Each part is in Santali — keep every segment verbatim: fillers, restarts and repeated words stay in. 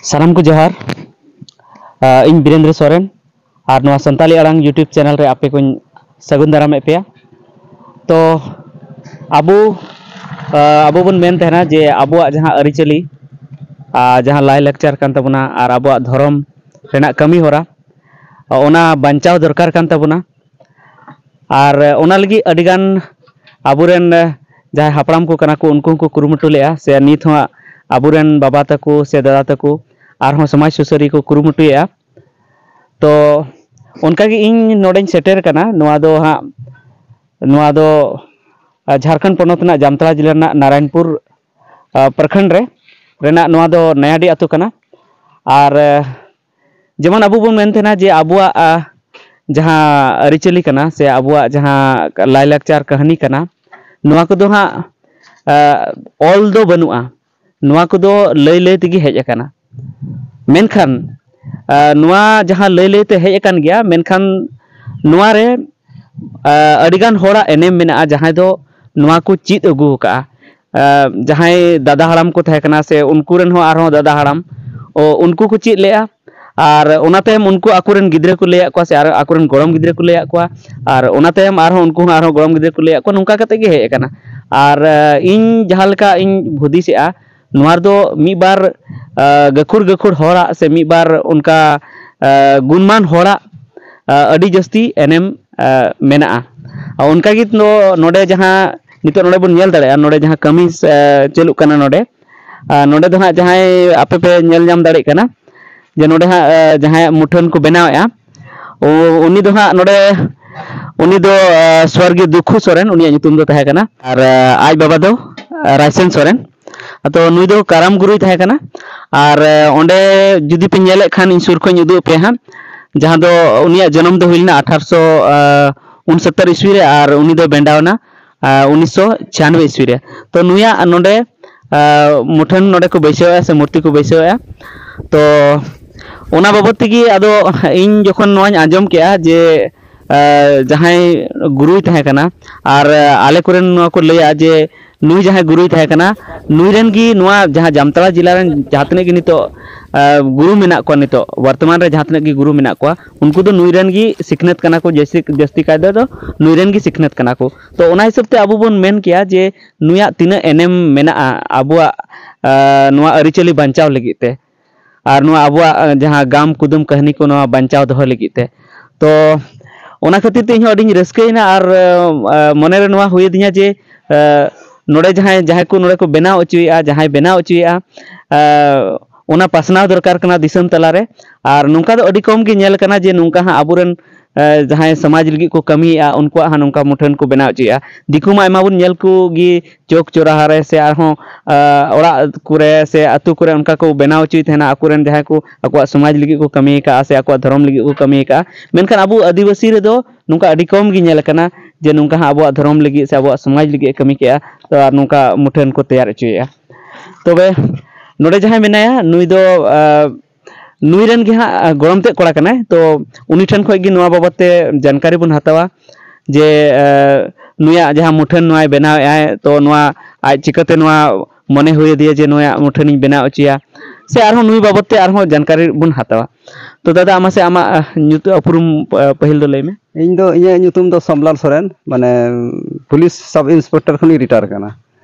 ᱥᱟᱱᱟᱢ ᱠᱚ ᱡᱚᱦᱟᱨ᱾ ᱟᱨ ᱤᱧ ᱵᱤᱨᱮᱱᱫᱨᱚ ᱥᱚᱨᱮᱱ, ᱟᱨ ᱱᱚᱣᱟ ᱥᱟᱱᱛᱟᱞᱤ ᱟᱲᱟᱝ YouTube ᱪᱮᱱᱮᱞ ᱨᱮ ᱟᱯᱮ ᱠᱚᱧ ᱥᱟᱹᱜᱩᱱ ᱫᱟᱨᱟᱢᱮᱫ ᱯᱮᱭᱟ᱾ ᱛᱚ ᱟᱵᱚ ᱟᱵᱚ ᱵᱚᱱ ᱢᱮᱱ ᱛᱟᱦᱮᱱᱟ ᱡᱮ ᱟᱵᱚᱣᱟᱜ ᱡᱟᱦᱟᱸ ᱟᱹᱨᱤᱪᱟᱹᱞᱤ, ᱟᱨ ᱡᱟᱦᱟᱸ ᱞᱟᱭᱼᱞᱟᱠᱪᱟᱨ ᱠᱟᱱ ᱛᱟᱵᱚᱱᱟ, ᱟᱨ ᱟᱵᱚᱣᱟᱜ ᱫᱷᱚᱨᱚᱢ ᱨᱮᱱᱟᱜ ᱠᱟᱹᱢᱤ ᱦᱚᱨᱟ, ᱚᱱᱟ ᱵᱟᱧᱪᱟᱣ ᱫᱚᱨᱠᱟᱨ ᱠᱟᱱ ᱛᱟᱵᱚᱱᱟ᱾ ᱟᱨ ᱚᱱᱟ ᱞᱟᱹᱜᱤᱫ ᱟᱹᱰᱤᱜᱟᱱ ᱟᱵᱚᱨᱮᱱ ᱡᱟᱦᱟᱸᱭ ᱦᱟᱯᱲᱟᱢ ᱠᱚ ᱠᱟᱱᱟ ᱠᱚ, ᱩᱱᱠᱩ ᱦᱚᱸᱠᱚ ᱠᱩᱨᱩᱢᱩᱴᱩ ᱞᱮᱫᱼᱟ, ᱥᱮ ᱱᱤᱛ ᱦᱚᱸ ᱟᱵᱚᱨᱮᱱ ᱵᱟᱵᱟ ᱛᱟᱠᱚ ᱥᱮ ᱫᱟᱫᱟ ᱛᱟᱠᱚ ᱟᱨᱦᱚᱸ ᱥᱚᱢᱟᱡᱽ ᱥᱩᱥᱟᱹᱨᱤᱭᱟᱹ ᱠᱚ ᱠᱩᱨᱩᱢᱩᱴᱩᱭᱮᱫᱼᱟ᱾ ᱛᱚ ᱚᱱᱠᱟᱜᱮ ᱤᱧ ᱱᱚᱰᱮᱧ ᱥᱮᱴᱮᱨ ᱠᱟᱱᱟ᱾ ᱱᱚᱣᱟ ᱫᱚ ᱦᱟᱸᱜ ᱱᱚᱣᱟ ᱫᱚ ᱡᱷᱟᱲᱠᱷᱚᱸᱰ ᱯᱚᱱᱚᱛ ᱨᱮᱱᱟᱜ ᱡᱟᱢᱛᱟᱲᱟ ᱡᱮᱞᱟ ᱨᱮᱱᱟᱜ ᱱᱟᱨᱟᱭᱚᱱᱯᱩᱨ ᱯᱨᱚᱠᱷᱚᱸᱰ ᱨᱮ ᱨᱮᱱᱟᱜ ᱱᱚᱣᱟ ᱫᱚ ᱱᱟᱭᱟᱰᱤ ᱟᱹᱛᱩ ᱠᱟᱱᱟ᱾ ᱟᱨ ᱡᱮᱢᱚᱱ ᱟᱵᱚ ᱵᱚᱱ ᱢᱮᱱ ᱛᱟᱦᱮᱱᱟ ᱡᱮ ᱟᱵᱚᱣᱟᱜ ᱡᱟᱦᱟᱸ ᱟᱹᱨᱤᱪᱟᱹᱞᱤ ᱠᱟᱱᱟ ᱥᱮ ᱟᱵᱚᱣᱟᱜ ᱡᱟᱦᱟᱸ ᱞᱟᱭᱼᱞᱟᱠᱪᱟᱨ ᱠᱟᱹᱦᱱᱤ ᱠᱟᱱᱟ, ᱱᱚᱣᱟ ᱠᱚᱫᱚ ᱦᱟᱸᱜ ᱚᱞ ᱫᱚ ᱵᱟᱹᱱᱩᱜᱼᱟ᱾ ᱱᱚᱣᱟ ᱠᱚᱫᱚ ᱞᱟᱹᱭ ᱞᱟᱹᱭ ᱛᱮᱜᱮ ᱦᱮᱡ ᱟᱠᱟᱱᱟ᱾ ᱢᱮᱱᱠᱷᱟᱱ ᱱᱚᱣᱟ ᱡᱟᱦᱟᱸ ᱞᱟᱹᱭ ᱞᱟᱹᱭ ᱛᱮ ᱦᱮᱡ ᱟᱠᱟᱱ ᱜᱮᱭᱟ, ᱢᱮᱱᱠᱷᱟᱱ ᱱᱚᱣᱟ ᱨᱮ ᱟᱹᱰᱤᱜᱟᱱ ᱦᱚᱲᱟᱜ ᱮᱱᱮᱢ ᱢᱮᱱᱟᱜᱼᱟ, ᱡᱟᱦᱟᱸᱭ ᱫᱚ ᱱᱚᱣᱟ ᱠᱚ ᱪᱮᱫ ᱟᱹᱜᱩ ᱟᱠᱟᱫᱼᱟ᱾ ᱡᱟᱦᱟᱸᱭ ᱫᱟᱫᱟ ᱦᱟᱲᱟᱢ ᱠᱚ ᱛᱟᱦᱮᱸ ᱠᱟᱱᱟ ᱥᱮ ᱩᱱᱠᱩ ᱨᱮᱱ ᱦᱚᱸ ᱟᱨᱦᱚᱸ ᱫᱟᱫᱟ ᱦᱟᱲᱟᱢ, ᱩᱱᱠᱩ ᱠᱚ ᱪᱮᱫ ᱞᱮᱫᱼᱟ᱾ ᱟᱨ ᱚᱱᱟ ᱛᱟᱭᱚᱢ ᱩᱱᱠᱩ ᱟᱠᱚᱨᱮᱱ ᱜᱤᱫᱽᱨᱟᱹ ᱠᱚ ᱞᱟᱹᱭᱟᱫ ᱠᱚᱣᱟ ᱥᱮ ᱟᱨ ᱟᱠᱚᱨᱮᱱ ᱜᱚᱲᱚᱢ ᱜᱤᱫᱽᱨᱟᱹ ᱠᱚ ᱞᱟᱹᱭᱟᱫ ᱠᱚᱣᱟ᱾ ᱟᱨ ᱚᱱᱟ ᱛᱟᱭᱚᱢ ᱟᱨᱦᱚᱸ ᱩᱱᱠᱩ ᱦᱚᱸ ᱟᱨᱦᱚᱸ ᱜᱚᱲᱚᱢ ᱜᱤᱫᱽᱨᱟᱹ ᱠᱚ ᱞᱟᱹᱭᱟᱫ ᱠᱚᱣᱟ᱾ ᱱᱚᱝᱠᱟ ᱠᱟᱛᱮ ᱜᱮ ᱦᱮᱡ ᱟᱠᱟᱱᱟ᱾ ᱟᱨ ᱤᱧ ᱡᱟᱦᱟᱸ ᱞᱮᱠᱟ ᱤᱧ ᱦᱩᱫᱤᱥᱮᱜᱼᱟ, ᱱᱚᱣᱟ ᱨᱮᱫᱚ ᱢᱤᱫ ᱵᱟᱨ ᱜᱟᱹᱠᱷᱩᱲ ᱜᱟᱹᱠᱷᱩᱲ ᱦᱚᱲᱟᱜ ᱥᱮ ᱢᱤᱫ ᱵᱟᱨ ᱚᱱᱠᱟ ᱜᱩᱱᱢᱟᱱ ᱦᱚᱲᱟᱜ ᱟᱹᱰᱤ ᱡᱟᱹᱥᱛᱤ ᱮᱱᱮᱢ ᱢᱮᱱᱟᱜᱼᱟ᱾ ᱚᱱᱠᱟᱜᱮ ᱱᱚᱰᱮ ᱡᱟᱦᱟᱸ ᱱᱤᱛᱚᱜ ᱱᱚᱰᱮ ᱵᱚᱱ ᱧᱮᱞ ᱫᱟᱲᱮᱭᱟᱜᱼᱟ, ᱱᱚᱰᱮ ᱡᱟᱦᱟᱸ ᱠᱟᱹᱢᱤ ᱪᱟᱹᱞᱩᱜ ᱠᱟᱱᱟ ᱱᱚᱰᱮ, ᱱᱚᱰᱮ ᱫᱚ ᱦᱟᱸᱜ ᱡᱟᱦᱟᱸᱭ ᱟᱯᱮ ᱯᱮ ᱧᱮᱞ ᱧᱟᱢ ᱫᱟᱲᱮᱭᱟᱜ ᱠᱟᱱᱟ ᱡᱮ ᱱᱚᱰᱮ ᱦᱟᱸᱜ ᱡᱟᱦᱟᱸᱭᱟᱜ ᱢᱩᱴᱷᱟᱹᱱ ᱠᱚ ᱵᱮᱱᱟᱣᱮᱫᱼᱟ, ᱩᱱᱤ ᱫᱚ ᱦᱟᱸᱜ ᱱᱚᱰᱮ ᱩᱱᱤ ᱫᱚ ᱥᱣᱚᱨᱜᱤᱭᱚ ᱫᱩᱠᱷᱩ ᱥᱚᱨᱮᱱ ᱩᱱᱤᱭᱟᱜ ᱧᱩᱛᱩᱢ ᱫᱚ ᱛᱟᱦᱮᱸ ᱠᱟᱱᱟ᱾ ᱟᱨ ᱟᱡ ᱵᱟᱵᱟ ᱫᱚ ᱨᱟᱭᱥᱮᱱ ᱥᱚᱨᱮᱱ᱾ ᱛᱚ ᱱᱩᱭ ᱫᱚ ᱠᱟᱨᱟᱢ ᱜᱩᱨᱩᱭ ᱛᱟᱦᱮᱸ ᱠᱟᱱᱟ᱾ ᱟᱨ ᱚᱸᱰᱮ ᱡᱩᱫᱤ ᱯᱮ ᱧᱮᱞᱮᱫ ᱠᱷᱟᱱ, ᱤᱧ ᱥᱩᱨ ᱠᱷᱚᱱ ᱤᱧ ᱩᱫᱩᱜ ᱟᱯᱮᱭᱟ ᱦᱟᱸᱜ, ᱡᱟᱦᱟᱸ ᱫᱚ ᱩᱱᱤᱭᱟᱜ ᱡᱚᱱᱚᱢ ᱫᱚ ᱦᱩᱭ ᱞᱮᱱᱟ ᱟᱴᱷᱟᱨᱚᱥᱚ ᱩᱱᱥᱚᱛᱛᱚᱨ ᱤᱥᱣᱤ ᱨᱮ, ᱟᱨ ᱩᱱᱤ ᱫᱚ ᱵᱮᱸᱰᱟᱣ ᱮᱱᱟ ᱩᱱᱤᱥᱥᱚ ᱪᱷᱤᱭᱟᱱᱵᱳᱭ ᱤᱥᱣᱤ ᱨᱮ᱾ ᱛᱚ ᱱᱩᱭᱟᱜ ᱱᱚᱰᱮ ᱢᱩᱴᱷᱟᱹᱱ ᱱᱚᱰᱮ ᱠᱚ ᱵᱟᱹᱭᱥᱟᱹᱣᱮᱫᱼᱟ ᱥᱮ ᱢᱩᱨᱛᱤ ᱠᱚ ᱵᱟᱹᱭᱥᱟᱹᱣᱮᱫᱼᱟ᱾ ᱛᱚ ᱚᱱᱟ ᱵᱟᱵᱚᱫ ᱛᱮᱜᱮ ᱟᱫᱚ ᱤᱧ ᱡᱚᱠᱷᱚᱱ ᱱᱚᱣᱟᱧ ᱟᱸᱡᱚᱢ ᱠᱮᱜᱼᱟ ᱡᱮ ᱡᱟᱦᱟᱸᱭ ᱜᱩᱨᱩᱭ ᱛᱟᱦᱮᱸ ᱠᱟᱱᱟ, ᱟᱨ ᱟᱞᱮ ᱠᱚᱨᱮᱱ ᱱᱚᱣᱟ ᱠᱚ ᱞᱟᱹᱭᱟ ᱡᱮ ᱱᱩᱭ ᱡᱟᱦᱟᱸᱭ ᱜᱩᱨᱩᱭ ᱛᱟᱦᱮᱸ ᱠᱟᱱᱟ, ᱱᱩᱭ ᱨᱮᱱ ᱜᱮ ᱱᱚᱣᱟ ᱡᱟᱦᱟᱸ ᱡᱟᱢᱛᱟᱲᱟ ᱡᱮᱞᱟ ᱨᱮᱱ ᱡᱟᱦᱟᱸ ᱛᱤᱱᱟᱹᱜ ᱜᱮ ᱱᱤᱛᱚᱜ ᱜᱩᱨᱩ ᱢᱮᱱᱟᱜ ᱠᱚᱣᱟ, ᱱᱤᱛᱚᱜ ᱵᱚᱨᱛᱚᱢᱟᱱ ᱨᱮ ᱡᱟᱦᱟᱸ ᱛᱤᱱᱟᱹᱜ ᱜᱮ ᱜᱩᱨᱩ ᱢᱮᱱᱟᱜ ᱠᱚᱣᱟ, ᱩᱱᱠᱩ ᱫᱚ ᱱᱩᱭ ᱨᱮᱱ ᱜᱮ ᱥᱤᱠᱷᱱᱟᱹᱛ ᱠᱟᱱᱟ ᱠᱚ, ᱡᱟᱹᱥᱛᱤ ᱡᱟᱹᱥᱛᱤ ᱠᱟᱭ ᱛᱮᱫᱚ ᱱᱩᱭ ᱨᱮᱱ ᱜᱮ ᱥᱤᱠᱷᱱᱟᱹᱛ ᱠᱟᱱᱟ ᱠᱚ᱾ ᱛᱚ ᱚᱱᱟ ᱦᱤᱥᱟᱹᱵ ᱛᱮ ᱟᱵᱚ ᱵᱚᱱ ᱢᱮᱱ ᱠᱮᱭᱟ ᱡᱮ ᱱᱩᱭᱟᱜ ᱛᱤᱱᱟᱹᱜ ᱮᱱᱮᱢ ᱢᱮᱱᱟᱜᱼᱟ ᱟᱵᱚᱣᱟᱜ ᱱᱚᱣᱟ ᱟᱹᱨᱤᱪᱟᱹᱞᱤ ᱵᱟᱧᱪᱟᱣ ᱞᱟᱹᱜᱤᱫ ᱛᱮ, ᱟᱨ ᱱᱚᱣᱟ ᱟᱵᱚᱣᱟᱜ ᱡᱟᱦᱟᱸ ᱜᱟᱢ ᱠᱩᱫᱩᱢ ᱠᱟᱹᱦᱱᱤ ᱠᱚ ᱱᱚᱣᱟ ᱵᱟᱧᱪᱟᱣ ᱫᱚᱦᱚᱭ ᱞᱟᱹᱜᱤᱫ ᱛᱮ᱾ ᱛᱚ ᱚᱱᱟ ᱠᱷᱟᱹᱛᱤᱨ ᱛᱮ ᱤᱧᱦᱚᱸ ᱟᱹᱰᱤᱧ ᱨᱟᱹᱥᱠᱟᱹᱭᱮᱱᱟ ᱟᱨ ᱢᱚᱱᱮᱨᱮ ᱱᱚᱣᱟ ᱦᱩᱭ ᱟᱹᱫᱤᱧᱟ ᱡᱮ ᱱᱚᱰᱮ ᱡᱟᱦᱟᱸᱭ ᱡᱟᱦᱟᱸᱭ ᱠᱚ ᱱᱚᱰᱮ ᱠᱚ ᱵᱮᱱᱟᱣ ᱦᱚᱪᱚᱭᱮᱫᱼᱟ, ᱡᱟᱦᱟᱸᱭ ᱵᱮᱱᱟᱣ ᱦᱚᱪᱚᱭᱮᱫᱼᱟ, ᱚᱱᱟ ᱯᱟᱥᱱᱟᱣ ᱫᱚᱨᱠᱟᱨ ᱠᱟᱱᱟ ᱫᱤᱥᱚᱢ ᱛᱟᱞᱟᱨᱮ᱾ ᱟᱨ ᱱᱚᱝᱠᱟ ᱫᱚ ᱟᱹᱰᱤ ᱠᱚᱢ ᱜᱮ ᱧᱮᱞ ᱠᱟᱱᱟ ᱡᱮ ᱱᱚᱝᱠᱟ ᱦᱟᱸᱜ ᱟᱵᱚᱨᱮᱱ ᱡᱟᱦᱟᱸᱭ ᱥᱚᱢᱟᱡᱽ ᱞᱟᱹᱜᱤᱫ ᱠᱚ ᱠᱟᱹᱢᱤᱭᱮᱫᱼᱟ, ᱩᱱᱠᱩᱣᱟᱜ ᱦᱟᱸᱜ ᱱᱚᱝᱠᱟ ᱢᱩᱴᱷᱟᱹᱱ ᱠᱚ ᱵᱮᱱᱟᱣ ᱦᱚᱪᱚᱭᱮᱫᱼᱟ᱾ ᱫᱤᱠᱩ ᱢᱟ ᱟᱭᱢᱟ ᱵᱚᱱ ᱧᱮᱞ ᱠᱚᱜᱮ ᱪᱚᱠ ᱪᱚᱨᱟᱦᱟ ᱨᱮ ᱥᱮ ᱟᱨᱦᱚᱸ ᱚᱲᱟᱜ ᱠᱚᱨᱮ ᱥᱮ ᱟᱹᱛᱩ ᱠᱚᱨᱮ ᱚᱱᱠᱟ ᱠᱚ ᱵᱮᱱᱟᱣ ᱦᱚᱪᱚᱭ ᱛᱟᱦᱮᱱᱟ, ᱟᱠᱚᱨᱮᱱ ᱡᱟᱦᱟᱸᱭ ᱠᱚ ᱟᱠᱚᱣᱟᱜ ᱥᱚᱢᱟᱡᱽ ᱞᱟᱹᱜᱤᱫ ᱠᱚ ᱠᱟᱹᱢᱤ ᱟᱠᱟᱫᱼᱟ ᱥᱮ ᱟᱠᱚᱣᱟᱜ ᱫᱷᱚᱨᱚᱢ ᱞᱟᱹᱜᱤᱫ ᱠᱚ ᱠᱟᱹᱢᱤ ᱟᱠᱟᱫᱼᱟ᱾ ᱢᱮᱱᱠᱷᱟᱱ ᱟᱵᱚ ᱟᱹᱫᱤᱵᱟᱹᱥᱤ ᱨᱮᱫᱚ ᱱᱚᱝᱠᱟ ᱟᱹᱰᱤ ᱠᱚᱢ ᱜᱮ ᱧᱮᱞ ᱟᱠᱟᱱᱟ ᱡᱮ ᱱᱚᱝᱠᱟ ᱦᱟᱸᱜ ᱟᱵᱚᱣᱟᱜ ᱫᱷᱚᱨᱚᱢ ᱞᱟᱹᱜᱤᱫ ᱥᱮ ᱟᱵᱚᱣᱟᱜ ᱥᱚᱢᱟᱡᱽ ᱞᱟᱹᱜᱤᱫ ᱮ ᱠᱟᱹᱢᱤ ᱠᱮᱜᱼᱟ, ᱛᱚ ᱟᱨ ᱱᱚᱝᱠᱟ ᱢᱩᱴᱷᱟᱹᱱ ᱠᱚ ᱛᱮᱭᱟᱨ ᱦᱚᱪᱚᱭᱮᱜᱼᱟ᱾ ᱛᱚᱵᱮ ᱱᱚᱰᱮ ᱡᱟᱦᱟᱸᱭ ᱢᱮᱱᱟᱭᱟ, ᱱᱩᱭ ᱫᱚ ᱱᱩᱭ ᱨᱮᱱ ᱜᱮ ᱦᱟᱸᱜ ᱜᱚᱲᱚᱢ ᱛᱮᱫ ᱠᱚᱲᱟ ᱠᱟᱱᱟᱭ᱾ ᱛᱚ ᱩᱱᱤ ᱴᱷᱮᱱ ᱠᱷᱚᱱ ᱜᱮ ᱱᱚᱣᱟ ᱵᱟᱵᱚᱫ ᱛᱮ ᱡᱟᱱᱠᱟᱨᱤ ᱵᱚᱱ ᱦᱟᱛᱟᱣᱟ ᱡᱮ ᱱᱩᱭᱟᱜ ᱡᱟᱦᱟᱸ ᱢᱩᱴᱷᱟᱹᱱ ᱱᱚᱣᱟᱭ ᱵᱮᱱᱟᱣᱮᱫᱼᱟᱭ, ᱛᱚ ᱱᱚᱣᱟ ᱟᱡ ᱪᱤᱠᱟᱹᱛᱮ ᱱᱚᱣᱟ ᱢᱚᱱᱮ ᱦᱩᱭ ᱟᱫᱮᱭᱟ ᱡᱮ ᱱᱩᱭᱟᱜ ᱢᱩᱴᱷᱟᱹᱱᱤᱧ ᱵᱮᱱᱟᱣ ᱦᱚᱪᱚᱭᱟ, ᱥᱮ ᱟᱨᱦᱚᱸ ᱱᱩᱭ ᱵᱟᱵᱚᱫ ᱛᱮ ᱟᱨᱦᱚᱸ ᱡᱟᱱᱠᱟᱨᱤ ᱵᱚᱱ ᱦᱟᱛᱟᱣᱟ᱾ ᱛᱚ ᱫᱟᱫᱟ, ᱟᱢ ᱢᱟᱥᱮ ᱟᱢᱟᱜ ᱧᱩᱛᱩᱢ ᱩᱯᱨᱩᱢ ᱯᱟᱹᱦᱤᱞ ᱫᱚ ᱞᱟᱹᱭ ᱢᱮ᱾ ᱤᱧ ᱫᱚ, ᱤᱧᱟᱹᱜ ᱧᱩᱛᱩᱢ ᱫᱚ ᱥᱳᱢᱞᱟᱞ ᱥᱚᱨᱮᱱ, ᱢᱟᱱᱮ ᱯᱩᱞᱤᱥ ᱥᱟᱵ ᱤᱱᱥᱯᱮᱠᱴᱚᱨ ᱠᱷᱚᱱᱤᱧ ᱨᱤᱴᱟᱭᱟᱨ ᱠᱟᱱᱟ᱾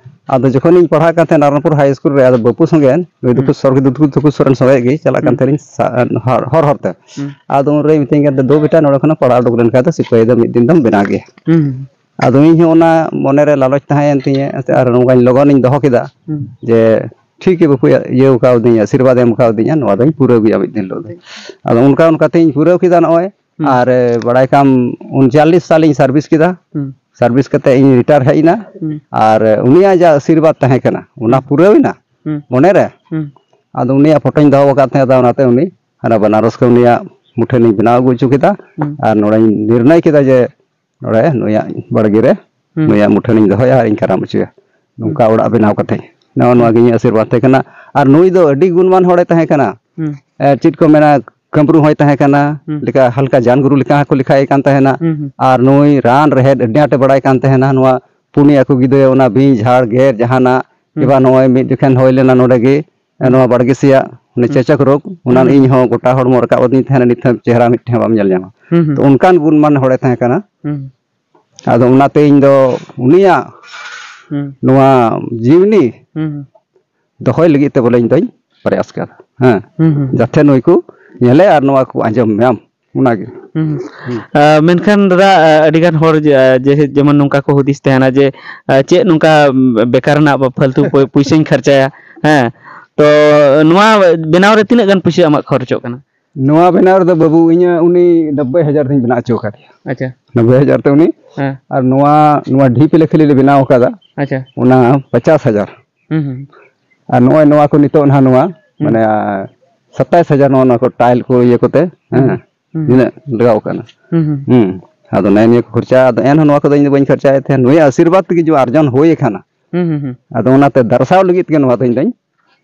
ᱟᱫᱚ ᱡᱚᱠᱷᱚᱱᱤᱧ ᱯᱟᱲᱦᱟᱜ ᱠᱟᱱ ᱛᱟᱦᱮᱸᱫ ᱱᱟᱨᱟᱱᱯᱩᱨ ᱦᱟᱭ ᱥᱠᱩᱞ ᱨᱮ, ᱟᱫᱚ ᱵᱟᱹᱯᱩ ᱥᱚᱸᱜᱮ ᱱᱩᱭ ᱫᱚᱠᱚ ᱦᱩᱸ᱾ ᱥᱚᱨ-, ᱫᱩᱠᱷᱩ, ᱫᱩᱠᱷᱩ ᱥᱚᱨᱮᱱ ᱥᱚᱸᱜᱮ ᱜᱮ ᱪᱟᱞᱟᱜ ᱠᱟᱱ ᱦᱩᱸ᱾ ᱛᱟᱦᱮᱸᱫ ᱥᱟ-, ᱦᱚᱨ, ᱦᱚᱨ ᱦᱚᱨᱛᱮ᱾ ᱦᱩᱸ᱾ ᱟᱫᱚ ᱩᱱᱨᱮᱭ ᱢᱤᱛᱟᱹᱧ ᱠᱟᱱ ᱛᱟᱦᱮᱸᱫ, "ᱫᱩ ᱵᱮᱴᱟ, ᱱᱚᱰᱮ ᱠᱷᱚᱱᱟᱜ ᱯᱟᱲᱦᱟᱣ ᱩᱰᱩᱠ ᱞᱮᱱᱠᱷᱟᱱ ᱫᱚ ᱥᱤᱯᱟᱹᱦᱤ ᱫᱚ ᱢᱤᱫ ᱫᱤᱱ ᱫᱚᱢ ᱵᱮᱱᱟᱣ ᱜᱮᱭᱟ᱾" ᱦᱩᱸ᱾ ᱟᱫᱚ ᱤᱧ ᱦᱚᱸ ᱚᱱᱟ ᱢᱚᱱᱮ ᱨᱮ ᱞᱟᱞᱚᱪ ᱛᱟᱦᱮᱸᱭᱮᱱ ᱛᱤᱧᱟᱹ, ᱟᱨ ᱱᱚᱝᱠᱟᱧ ᱞᱚᱜᱚᱱᱤᱧ ᱫᱚᱦᱚ ᱠᱮᱫᱟ ᱦᱩᱸ᱾ ᱡᱮ, "ᱴᱷᱤᱠ ᱜᱮ ᱵᱟᱹᱯᱩᱭ ᱤᱭᱟᱹ ᱠᱟᱣᱫᱤᱧᱟ, ᱟᱥᱤᱨᱵᱟᱫᱽ ᱮ ᱮᱢ ᱠᱟᱣᱫᱤᱧᱟ, ᱱᱚᱣᱟ ᱫᱚᱧ ᱯᱩᱨᱟᱹᱣ ᱜᱮᱭᱟ ᱢᱤᱫ ᱫᱤᱱ ᱦᱤᱞᱳᱜ ᱫᱚ᱾" ᱴᱷᱤᱠ᱾ ᱟᱫᱚ ᱚᱱᱠᱟ ᱚᱱᱠᱟ ᱛᱤᱧ ᱯᱩᱨᱟᱹᱣ ᱠᱮᱫᱟ ᱱᱚᱜᱼᱚᱭ᱾ ᱦᱩᱸ᱾ ᱟᱨ, ᱮ, ᱵᱟᱲᱟᱭ ᱠᱟᱢ, ᱩᱱᱪᱟᱞᱞᱤᱥ ᱥᱟᱞᱤᱧ ᱥᱟᱨᱵᱷᱤᱥ ᱠᱮᱫᱟ᱾ ᱦᱩᱸ᱾ ᱥᱟᱨᱵᱷᱤᱥ ᱠᱟᱛᱮ ᱤᱧ ᱨᱤᱴᱟᱭᱟᱨ ᱦᱮᱡ ᱮᱱᱟ᱾ ᱦᱩᱸ᱾ ᱟᱨ, ᱮ, ᱩᱱᱤᱭᱟᱜ ᱡᱟ ᱟᱥᱤᱨᱵᱟᱫᱽ ᱛᱟᱦᱮᱸ ᱠᱟᱱᱟ, ᱚᱱᱟ ᱦᱩᱸ᱾ ᱯᱩᱨᱟᱹᱣ ᱮᱱᱟ ᱦᱩᱸ᱾ ᱢᱚᱱᱮ ᱨᱮ᱾ ᱦᱩᱸ᱾ ᱟᱫᱚ ᱩᱱᱤᱭᱟᱜ ᱯᱷᱳᱴᱳᱧ ᱫᱚᱦᱚ ᱟᱠᱟᱫ ᱛᱟᱦᱮᱸᱫ, ᱚᱱᱟᱛᱮ ᱩᱱᱤ ᱦᱟᱱᱟ ᱵᱟᱱᱟᱨᱚᱥ ᱠᱷᱚᱱ ᱩᱱᱤᱭᱟᱜ ᱢᱩᱴᱷᱟᱹᱱᱤᱧ ᱵᱮᱱᱟᱣ ᱟᱹᱜᱩ ᱦᱚᱪᱚ ᱠᱮᱫᱟ᱾ ᱦᱩᱸ᱾ ᱟᱨ ᱱᱚᱰᱮᱧ ᱱᱤᱨᱱᱚᱭ ᱠᱮᱫᱟ ᱡᱮ ᱱᱚᱰᱮ ᱱᱩᱭᱟᱜ ᱵᱟᱲᱜᱮ ᱨᱮ ᱦᱩᱸ᱾ ᱱᱩᱭᱟᱜ ᱢᱩᱴᱷᱟᱹᱱᱤᱧ ᱫᱚᱦᱚᱭᱟ ᱟᱨᱤᱧ ᱠᱟᱨᱟᱢ ᱦᱚᱪᱚᱭᱟ᱾ ᱱᱚᱝᱠᱟ ᱦᱩᱸ᱾ ᱚᱲᱟᱜ ᱵᱮᱱᱟᱣ ᱠᱟᱛᱮ᱾ ᱱᱚᱜᱼᱚ ᱱᱚᱣᱟ ᱦᱩᱸ᱾ ᱜᱮ ᱤᱧᱟᱹᱜ ᱟᱥᱤᱨᱵᱟᱫᱽ ᱛᱟᱦᱮᱸ ᱠᱟᱱᱟ᱾ ᱟᱨ ᱱᱩᱭ ᱫᱚ ᱟᱹᱰᱤ ᱜᱩᱱᱢᱟᱱ ᱦᱚᱲᱮ ᱛᱟᱦᱮᱸ ᱠᱟᱱᱟ᱾ ᱦᱩᱸ᱾ ᱮ, ᱪᱮᱫ ᱠᱚ ᱢᱮᱱᱟ, ᱠᱟᱹᱢᱨᱩ ᱦᱚᱸᱭ ᱛᱟᱦᱮᱸ ᱠᱟᱱᱟ, ᱦᱩᱸ᱾ ᱞᱮᱠᱟ ᱦᱟᱞᱠᱟ ᱡᱟᱱ ᱜᱩᱨᱩ ᱞᱮᱠᱟ ᱦᱚᱸᱠᱚ ᱞᱮᱠᱷᱟᱭᱮ ᱠᱟᱱ ᱛᱟᱦᱮᱱᱟ᱾ ᱦᱩᱸ, ᱦᱩᱸ᱾ ᱟᱨ ᱱᱩᱭ ᱨᱟᱱ ᱨᱮᱦᱮᱫ ᱟᱹᱰᱤ ᱟᱸᱴᱮ ᱵᱟᱲᱟᱭ ᱠᱟᱱ ᱛᱟᱦᱮᱱᱟ᱾ ᱱᱚᱣᱟ ᱯᱩᱱᱭᱟ ᱠᱚ ᱜᱤᱫᱽᱨᱟᱹ, ᱚᱱᱟ ᱵᱤᱧ, ᱡᱷᱟᱲ, ᱜᱮᱨ, ᱡᱟᱦᱟᱱᱟᱜ, ᱦᱩᱸ᱾ ᱠᱤᱵᱟ ᱱᱚᱜᱼᱚᱭ ᱢᱤᱫ ᱡᱚᱠᱷᱮᱱ ᱦᱩᱭ ᱞᱮᱱᱟ ᱱᱚᱰᱮ ᱜᱮ, ᱱᱚᱣᱟ ᱵᱟᱲᱜᱮ ᱥᱮᱭᱟᱜ ᱚᱱᱮ ᱦᱩᱸ᱾ ᱪᱮᱪᱚᱠ ᱨᱳᱜᱽ, ᱚᱱᱟ ᱦᱩᱸ᱾ ᱤᱧ ᱦᱚᱸ ᱜᱚᱴᱟ ᱦᱚᱲᱢᱚ ᱨᱟᱠᱟᱵ ᱟᱹᱫᱤᱧ ᱛᱟᱦᱮᱱᱟ, ᱱᱤᱛ ᱦᱚᱸ ᱪᱮᱦᱨᱟ ᱢᱤᱫᱴᱷᱮᱱ ᱦᱚᱸ ᱵᱟᱢ ᱧᱮᱞ ᱧᱟᱢᱟ᱾ ᱦᱩᱸ, ᱦᱩᱸ᱾ ᱛᱚ ᱚᱱᱠᱟᱱ ᱜᱩᱱᱢᱟᱱ ᱦᱚᱲᱮ ᱛᱟᱦᱮᱸ ᱠᱟᱱᱟ᱾ ᱦᱩᱸ᱾ ᱟᱫᱚ ᱚᱱᱟᱛᱮ ᱤᱧ ᱫᱚ ᱩᱱᱤᱭᱟᱜ ᱦᱩᱸ᱾ ᱱᱚᱣᱟ ᱡᱤᱵᱽᱱᱤ ᱦᱩᱸ, ᱦᱩᱸ᱾ ᱫᱚᱦᱚᱭ ᱞᱟᱹᱜᱤᱫ ᱛᱮ ᱵᱚᱞᱮ ᱤᱧ ᱫᱚᱧ ᱯᱨᱚᱭᱟᱥ ᱠᱟᱫᱟ᱾ ᱦᱮᱸ᱾ ᱦᱩᱸ, ᱦᱩᱸ᱾ ᱡᱟᱛᱮ ᱱᱩᱭ ᱠᱚ ᱧᱮᱞᱮ ᱟᱨ ᱱᱚᱣᱟ ᱠᱚ ᱟᱸᱡᱚᱢ ᱧᱟᱢ, ᱚᱱᱟᱜᱮ᱾ ᱦᱩᱸ, ᱦᱩᱸ᱾ ᱦᱩᱸ᱾ ᱟ, ᱢᱮᱱᱠᱷᱟᱱ ᱫᱟᱫᱟ, ᱟ, ᱟᱹᱰᱤᱜᱟᱱ ᱦᱚᱲ ᱡᱮ, ᱡᱮ, ᱡᱮᱢᱚᱱ ᱱᱚᱝᱠᱟ ᱠᱚ ᱦᱩᱫᱤᱥ ᱛᱟᱦᱮᱱᱟ ᱡᱮ, ᱟ, ᱪᱮᱫ ᱱᱚᱝᱠᱟ ᱵᱮᱠᱟᱨ ᱨᱮᱱᱟᱜ ᱯᱷᱟᱞᱛᱩ ᱯᱚᱭ-, ᱯᱩᱭᱥᱟᱹᱧ ᱠᱷᱚᱨᱪᱟᱭᱟ? ᱦᱮᱸ᱾ ᱛᱚ ᱱᱚᱣᱟ ᱵᱮᱱᱟᱣ ᱨᱮ ᱛᱤᱱᱟᱹᱜ ᱜᱟᱱ ᱯᱩᱭᱥᱟᱹ ᱟᱢᱟᱜ ᱠᱷᱚᱨᱚᱪᱚᱜ ᱠᱟᱱᱟ? ᱱᱚᱣᱟ ᱵᱮᱱᱟᱣ ᱨᱮᱫᱚ ᱵᱟᱹᱵᱩ, ᱤᱧᱟᱹᱜ ᱩᱱᱤ ᱱᱚᱵᱵᱳᱭ ᱦᱟᱡᱟᱨ ᱛᱤᱧ ᱵᱮᱱᱟᱣ ᱦᱚᱪᱚ ᱟᱠᱟᱫᱮᱭᱟ᱾ ᱟᱪᱪᱷᱟ᱾ ᱱᱚᱵᱵᱳᱭ ᱦᱟᱡᱟᱨ ᱛᱮ ᱩᱱᱤ᱾ ᱦᱮᱸ᱾ ᱟᱨ ᱱᱚᱣᱟ, ᱱᱚᱣᱟ ᱰᱷᱤᱯ ᱞᱮ ᱠᱷᱟᱹᱞᱤ ᱞᱮ ᱵᱮᱱᱟᱣ ᱟᱠᱟᱫᱟ᱾ ᱟᱪᱪᱷᱟ᱾ ᱚᱱᱟ ᱯᱚᱪᱟᱥ ᱦᱟᱡᱟᱨ᱾ ᱦᱩᱸ, ᱦᱩᱸ᱾ ᱟᱨ ᱱᱚᱜᱼᱚᱭ ᱱᱚᱣᱟ ᱠᱚ ᱱᱤᱛᱚᱜ ᱱᱟᱦᱟᱜ ᱱᱚᱣᱟ, ᱦᱩᱸ᱾ ᱢᱟᱱᱮ, ᱥᱟᱛᱟᱭᱤᱥ ᱦᱟᱡᱟᱨ ᱱᱚᱜᱼᱚ ᱱᱚᱣᱟ ᱠᱚ ᱴᱟᱭᱤᱞ ᱠᱚ ᱤᱭᱟᱹ ᱠᱚᱛᱮ, ᱦᱩᱸ, ᱦᱮᱸ, ᱦᱩᱸ᱾ ᱱᱤᱱᱟᱹᱜ ᱞᱟᱜᱟᱣ ᱠᱟᱱᱟ᱾ ᱦᱩᱸ, ᱦᱩᱸ᱾ ᱦᱩᱸ᱾ ᱟᱫᱚ ᱱᱮᱜᱼᱮ ᱱᱤᱭᱟᱹ ᱠᱚ ᱠᱷᱚᱨᱪᱟ, ᱟᱫᱚ ᱮᱱᱦᱚᱸ ᱱᱚᱣᱟ ᱠᱚᱫᱚ ᱤᱧ ᱫᱚ ᱵᱟᱹᱧ ᱠᱷᱚᱨᱪᱟᱭᱮᱫ ᱛᱟᱦᱮᱸᱫ, ᱱᱩᱭᱟᱜ ᱟᱥᱤᱨᱵᱟᱫᱽ ᱛᱮᱜᱮ ᱡᱮ ᱟᱨᱡᱟᱣ ᱦᱩᱭ ᱟᱠᱟᱱᱟ᱾ ᱦᱩᱸ, ᱦᱩᱸ, ᱦᱩᱸ᱾ ᱟᱫᱚ ᱚᱱᱟᱛᱮ ᱫᱟᱨᱥᱟᱣ ᱞᱟᱹᱜᱤᱫ ᱛᱮᱜᱮ ᱱᱚᱣᱟ ᱫᱚ ᱤᱧ ᱫᱚᱧ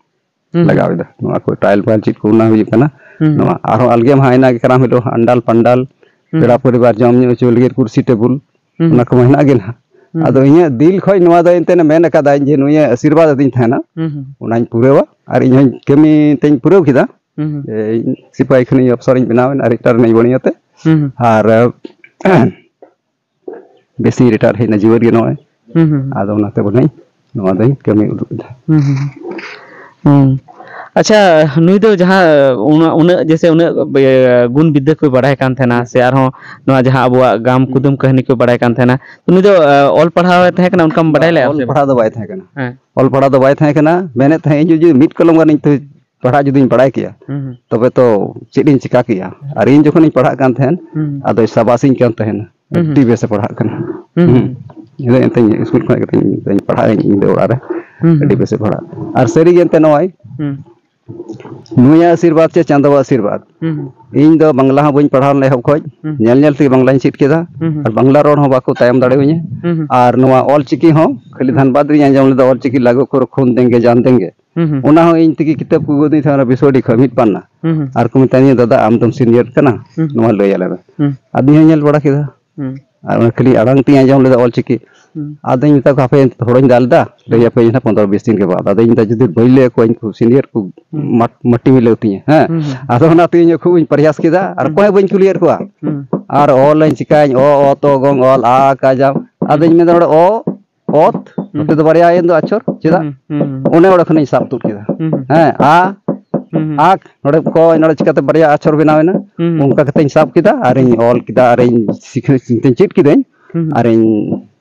ᱦᱩᱸ, ᱦᱩᱸ᱾ ᱞᱟᱜᱟᱣ ᱮᱫᱟ᱾ ᱱᱚᱣᱟ ᱠᱚ ᱴᱟᱭᱤᱞ ᱯᱷᱟᱭᱤᱞ ᱪᱮᱫ ᱠᱚ ᱚᱱᱟ ᱦᱩᱭᱩᱜ ᱠᱟᱱᱟ᱾ ᱦᱩᱸ, ᱦᱩᱸ᱾ ᱱᱚᱣᱟ ᱟᱨᱦᱚᱸ ᱟᱞᱜᱮ ᱢᱟ ᱦᱮᱱᱟᱜ ᱜᱮ ᱠᱟᱨᱟᱢ ᱦᱤᱞᱳᱜ ᱟᱱᱰᱟᱞ ᱯᱟᱱᱰᱟᱞ, ᱦᱩᱸ, ᱯᱮᱲᱟ ᱦᱩᱸ᱾ ᱯᱚᱨᱤᱵᱟᱨ ᱡᱚᱢ ᱧᱩ ᱦᱚᱪᱚ ᱞᱟᱹᱜᱤᱫ ᱠᱩᱨᱥᱤ ᱴᱮᱵᱩᱞ, ᱦᱩᱸ, ᱚᱱᱟ ᱦᱩᱸ᱾ ᱠᱚᱢᱟ ᱦᱮᱱᱟᱜ ᱜᱮ ᱱᱟᱦᱟᱜ᱾ ᱦᱩᱸ, ᱟᱫᱚ ᱦᱩᱸ᱾ ᱤᱧᱟᱹᱜ ᱫᱤᱞ ᱠᱷᱚᱡ ᱱᱚᱣᱟ ᱫᱚ ᱮᱱᱛᱮ ᱢᱮᱱ ᱟᱠᱟᱫᱟᱹᱧ ᱡᱮ ᱱᱩᱭᱮ ᱟᱥᱤᱨᱵᱟᱫᱽ ᱟᱹᱫᱤᱧ ᱛᱟᱦᱮᱱᱟ, ᱦᱩᱸ, ᱦᱩᱸ᱾ ᱚᱱᱟᱧ ᱯᱩᱨᱟᱹᱣᱟ᱾ ᱟᱨ ᱤᱧ ᱦᱚᱸᱧ ᱠᱟᱹᱢᱤ ᱛᱮᱧ ᱯᱩᱨᱟᱹᱣ ᱠᱮᱫᱟ᱾ ᱦᱩᱸ, ᱦᱩᱸ᱾ ᱡᱮ ᱤᱧ ᱥᱤᱯᱟᱦᱤ ᱠᱷᱚᱱᱤᱧ ᱚᱯᱥᱚᱨᱤᱧ ᱵᱮᱱᱟᱣ ᱮᱱᱟ, ᱨᱤᱴᱟᱭᱟᱨ ᱮᱱᱟᱹᱧ ᱵᱚᱲᱤᱭᱟᱹ ᱛᱮ᱾ ᱦᱩᱸ, ᱦᱩᱸ᱾ ᱟᱨ ᱵᱮᱥᱤᱧ ᱨᱤᱴᱟᱭᱟᱨ ᱦᱮᱡ ᱮᱱᱟ, ᱡᱤᱣᱮᱫ ᱜᱮ ᱱᱚᱜᱼᱚᱭ᱾ ᱦᱩᱸ, ᱦᱩᱸ, ᱦᱩᱸ᱾ ᱟᱫᱚ ᱚᱱᱟᱛᱮ ᱵᱚᱞᱮ ᱱᱚᱣᱟ ᱫᱚᱧ ᱠᱟᱹᱢᱤ ᱩᱫᱩᱜ ᱮᱫᱟ᱾ ᱦᱩᱸ, ᱦᱩᱸ, ᱦᱩᱸ᱾ ᱦᱩᱸ᱾ ᱟᱪᱪᱷᱟ, ᱱᱩᱭ ᱫᱚ ᱡᱟᱦᱟᱸ ᱩᱱᱟᱹᱜ, ᱩᱱᱟᱹᱜ ᱡᱮᱭᱥᱮ ᱩᱱᱟᱹᱜ, ᱤᱭᱟᱹ, ᱜᱩᱱ ᱵᱤᱫᱽᱫᱟᱹ ᱠᱚᱭ ᱵᱟᱲᱟᱭ ᱠᱟᱱ ᱛᱟᱦᱮᱱᱟ, ᱦᱩᱸ᱾ ᱥᱮ ᱟᱨᱦᱚᱸ ᱱᱚᱣᱟ ᱡᱟᱦᱟᱸ ᱟᱵᱚᱣᱟᱜ ᱜᱟᱢ ᱦᱩᱸ᱾ ᱠᱩᱫᱩᱢ ᱠᱟᱹᱦᱱᱤ ᱠᱚᱭ ᱵᱟᱲᱟᱭ ᱠᱟᱱ ᱛᱟᱦᱮᱱᱟ, ᱩᱱᱤ ᱫᱚ, ᱟ, ᱚᱞ ᱯᱟᱲᱦᱟᱣ ᱮ ᱛᱟᱦᱮᱸ ᱠᱟᱱᱟ, ᱚᱱᱠᱟᱢ ᱵᱟᱰᱟᱭ ᱵᱟᱝ, ᱞᱮᱫᱼᱟ ᱚᱞ ᱥᱮ ᱵᱟᱝ? ᱯᱟᱲᱦᱟᱣ ᱫᱚ ᱵᱟᱭ ᱛᱟᱦᱮᱸ ᱠᱟᱱᱟ᱾ ᱦᱮᱸ᱾ ᱚᱞ ᱯᱟᱲᱦᱟᱣ ᱫᱚ ᱵᱟᱭ ᱛᱟᱦᱮᱸ ᱠᱟᱱᱟ᱾ ᱢᱮᱱᱮᱫ ᱛᱟᱦᱮᱸᱫ ᱤᱧ ᱡᱩᱫᱤ ᱢᱤᱫ ᱠᱚᱞᱚᱢ ᱜᱟᱱᱤᱧ ᱛᱮ ᱯᱟᱲᱦᱟᱜ ᱡᱩᱫᱤᱧ ᱵᱟᱲᱟᱭ ᱠᱮᱭᱟ, ᱦᱩᱸ, ᱦᱩᱸ᱾ ᱛᱚᱵᱮ ᱛᱚ ᱪᱮᱫ ᱤᱧ ᱪᱤᱠᱟ ᱠᱮᱭᱟ? ᱟᱨ ᱤᱧ ᱡᱚᱠᱷᱚᱱᱤᱧ ᱯᱟᱲᱦᱟᱜ ᱠᱟᱱ ᱛᱟᱦᱮᱸᱱ, ᱦᱩᱸ, ᱦᱩᱸ᱾ ᱟᱫᱚᱭ ᱥᱟᱵᱟᱥᱤᱧ ᱠᱟᱱ ᱛᱟᱦᱮᱸᱱᱟ᱾ ᱦᱩᱸ, ᱦᱩᱸ᱾ ᱟᱹᱰᱤ ᱵᱮᱥᱮ ᱯᱟᱲᱦᱟᱜ ᱠᱟᱱᱟ᱾ ᱦᱩᱸ, ᱦᱩᱸ᱾ ᱦᱩᱸ᱾ ᱤᱧ ᱫᱚ ᱮᱱᱛᱮᱧ ᱥᱠᱩᱞ ᱠᱷᱚᱱᱟᱜ ᱠᱟᱛᱮᱧ ᱯᱟᱲᱦᱟᱜ ᱟᱹᱧ ᱤᱧ ᱫᱚ ᱚᱲᱟᱜ ᱨᱮ᱾ ᱦᱩᱸ, ᱟᱹᱰᱤ ᱦᱩᱸ᱾ ᱵᱮᱥᱮ ᱯᱟᱲᱦᱟᱜ᱾ ᱟᱨ ᱥᱟᱹᱨᱤ ᱜᱮ ᱮᱱᱛᱮ ᱱᱚᱜᱼᱚᱭ, ᱦᱩᱸ᱾ ᱱᱩᱭᱟᱜ ᱟᱥᱤᱨᱵᱟᱫᱽ ᱪᱮ ᱪᱟᱸᱫᱚᱣᱟᱜ ᱟᱥᱤᱨᱵᱟᱫᱽ᱾ ᱦᱩᱸ, ᱦᱩᱸ᱾ ᱤᱧ ᱫᱚ ᱵᱟᱝᱞᱟ ᱦᱚᱸ ᱵᱟᱹᱧ ᱯᱟᱲᱦᱟᱣ ᱞᱮᱱᱟ ᱮᱦᱚᱵ ᱠᱷᱚᱡ᱾ ᱦᱩᱸ᱾ ᱧᱮᱞ ᱧᱮᱞ ᱛᱮᱜᱮ ᱵᱟᱝᱞᱟᱧ ᱪᱮᱫ ᱠᱮᱫᱟ᱾ ᱦᱩᱸ, ᱦᱩᱸ᱾ ᱟᱨ ᱵᱟᱝᱞᱟ ᱨᱚᱲ ᱦᱚᱸ ᱵᱟᱠᱚ ᱛᱟᱭᱚᱢ ᱫᱟᱲᱮᱭᱟᱹᱧᱟ᱾ ᱦᱩᱸ, ᱦᱩᱸ᱾ ᱟᱨ ᱱᱚᱣᱟ ᱚᱞ ᱪᱤᱠᱤ ᱦᱚᱸ ᱠᱷᱟᱹᱞᱤ ᱦᱩᱸ᱾ ᱫᱷᱟᱱᱵᱟᱫᱽ ᱨᱤᱧ ᱟᱸᱡᱚᱢ ᱞᱮᱫᱟ, ᱚᱞ ᱪᱤᱠᱤ ᱞᱟᱜᱩ ᱠᱚᱨ ᱠᱷᱩᱱ ᱫᱮᱝᱜᱮ ᱡᱟᱱ ᱫᱮᱝᱜᱮ᱾ ᱦᱩᱸ, ᱦᱩᱸ᱾ ᱚᱱᱟ ᱦᱚᱸ ᱤᱧ ᱛᱮᱜᱮ ᱠᱤᱛᱟᱹᱵ ᱠᱚ ᱟᱹᱜᱩ ᱟᱹᱫᱤᱧ ᱛᱟᱦᱮᱸᱱᱟ ᱵᱤᱥᱣᱟᱰᱤ ᱠᱷᱚᱱ ᱢᱤᱫ ᱯᱟᱱᱱᱟ᱾ ᱦᱩᱸ, ᱦᱩᱸ᱾ ᱟᱨ ᱠᱚ ᱢᱮᱛᱟᱧᱟ, "ᱫᱟᱫᱟ, ᱟᱢ ᱫᱚᱢ senior ᱠᱟᱱᱟ, ᱦᱩᱸ᱾ ᱱᱚᱣᱟ ᱞᱟᱹᱭ ᱟᱞᱮ ᱢᱮ᱾" ᱦᱩᱸ᱾ ᱟᱫᱚᱧ ᱦᱚᱸ ᱧᱮᱞ ᱵᱟᱲᱟ ᱠᱮᱫᱟ᱾ ᱦᱩᱸ᱾ ᱟᱨ ᱚᱱᱟ ᱠᱷᱟᱹᱞᱤ ᱟᱲᱟᱝ ᱛᱤᱧ ᱟᱸᱡᱚᱢ ᱞᱮᱫᱟ ᱚᱞ ᱪᱤᱠᱤ᱾ ᱦᱩᱸ᱾ ᱟᱫᱚᱧ ᱢᱮᱛᱟ ᱠᱚᱣᱟ, "ᱦᱟᱯᱮ, ᱮᱱᱛᱮ ᱛᱷᱚᱲᱟᱧ ᱫᱟᱞ ᱮᱫᱟ, ᱞᱟᱹᱭ ᱟᱯᱮᱭᱟᱹᱧ ᱦᱟᱸᱜ ᱯᱚᱱᱫᱽᱨᱚ ᱵᱤᱥ ᱫᱤᱱ ᱜᱮ ᱵᱟᱫ᱾" ᱟᱫᱚᱧ ᱢᱮᱛᱟ, ᱡᱩᱫᱤ ᱵᱟᱹᱧ ᱞᱟᱹᱭ ᱟᱠᱚᱣᱟ, ᱤᱧ ᱠᱚ ᱥᱤᱱᱤᱭᱟᱨ ᱠᱚ ᱦᱩᱸ᱾ ᱢᱟᱴ-, ᱢᱟᱹᱴᱤ ᱢᱤᱞᱟᱹᱣ ᱛᱤᱧᱟᱹ, ᱦᱮᱸ? ᱦᱩᱸ, ᱦᱩᱸ᱾ ᱟᱫᱚ ᱚᱱᱟᱛᱮ ᱤᱧ ᱠᱷᱩᱵ ᱤᱧ ᱯᱨᱚᱭᱟᱥ ᱠᱮᱫᱟ, ᱟᱨ ᱦᱩᱸ᱾ ᱚᱠᱚᱭ ᱦᱚᱸ ᱵᱟᱹᱧ ᱠᱩᱞᱤᱭᱮᱫ ᱠᱚᱣᱟ᱾ ᱦᱩᱸ᱾ ᱟᱨ ᱚᱞᱟᱹᱧ ᱪᱤᱠᱟᱹᱧ, ᱚ, ᱚ, ᱛᱚ, ᱜᱚᱝ, ᱚᱞ, ᱟ, ᱠᱟ, ᱡᱟᱢ᱾ ᱟᱫᱚᱧ ᱢᱮᱱᱫᱟ, ᱱᱚᱰᱮ ᱚ, ᱚᱛ, ᱦᱩᱸ᱾ ᱱᱚᱛᱮ ᱫᱚ ᱵᱟᱨᱭᱟ ᱮᱱ ᱫᱚ ᱟᱪᱷᱚᱨ, ᱪᱮᱫᱟᱜ? ᱦᱩᱸ, ᱦᱩᱸ, ᱦᱩᱸ᱾ ᱚᱱᱮ ᱚᱸᱰᱮ ᱠᱷᱚᱱᱤᱧ ᱥᱟᱵ ᱛᱩᱫ ᱠᱮᱫᱟ᱾ ᱦᱩᱸ, ᱦᱩᱸ᱾ ᱦᱮᱸ, ᱟ, ᱦᱩᱸ, ᱦᱩᱸ᱾ ᱟᱠ, ᱱᱚᱰᱮ ᱠᱚ, ᱱᱚᱰᱮ ᱪᱤᱠᱟᱹᱛᱮ ᱵᱟᱨᱭᱟ ᱟᱪᱷᱚᱨ ᱵᱮᱱᱟᱣ ᱮᱱᱟ? ᱦᱩᱸ, ᱦᱩᱸ᱾ ᱚᱱᱠᱟ ᱠᱟᱛᱮᱧ ᱥᱟᱵ ᱠᱮᱫᱟ, ᱟᱨᱤᱧ ᱚᱞ ᱠᱮᱫᱟ, ᱟᱨᱤᱧ ᱥᱤᱠᱷᱱᱟᱹᱛ ᱪᱮᱫ ᱠᱤᱫᱟᱹᱧ, ᱦᱩᱸ, ᱦᱩᱸ᱾ ᱟᱨᱤᱧ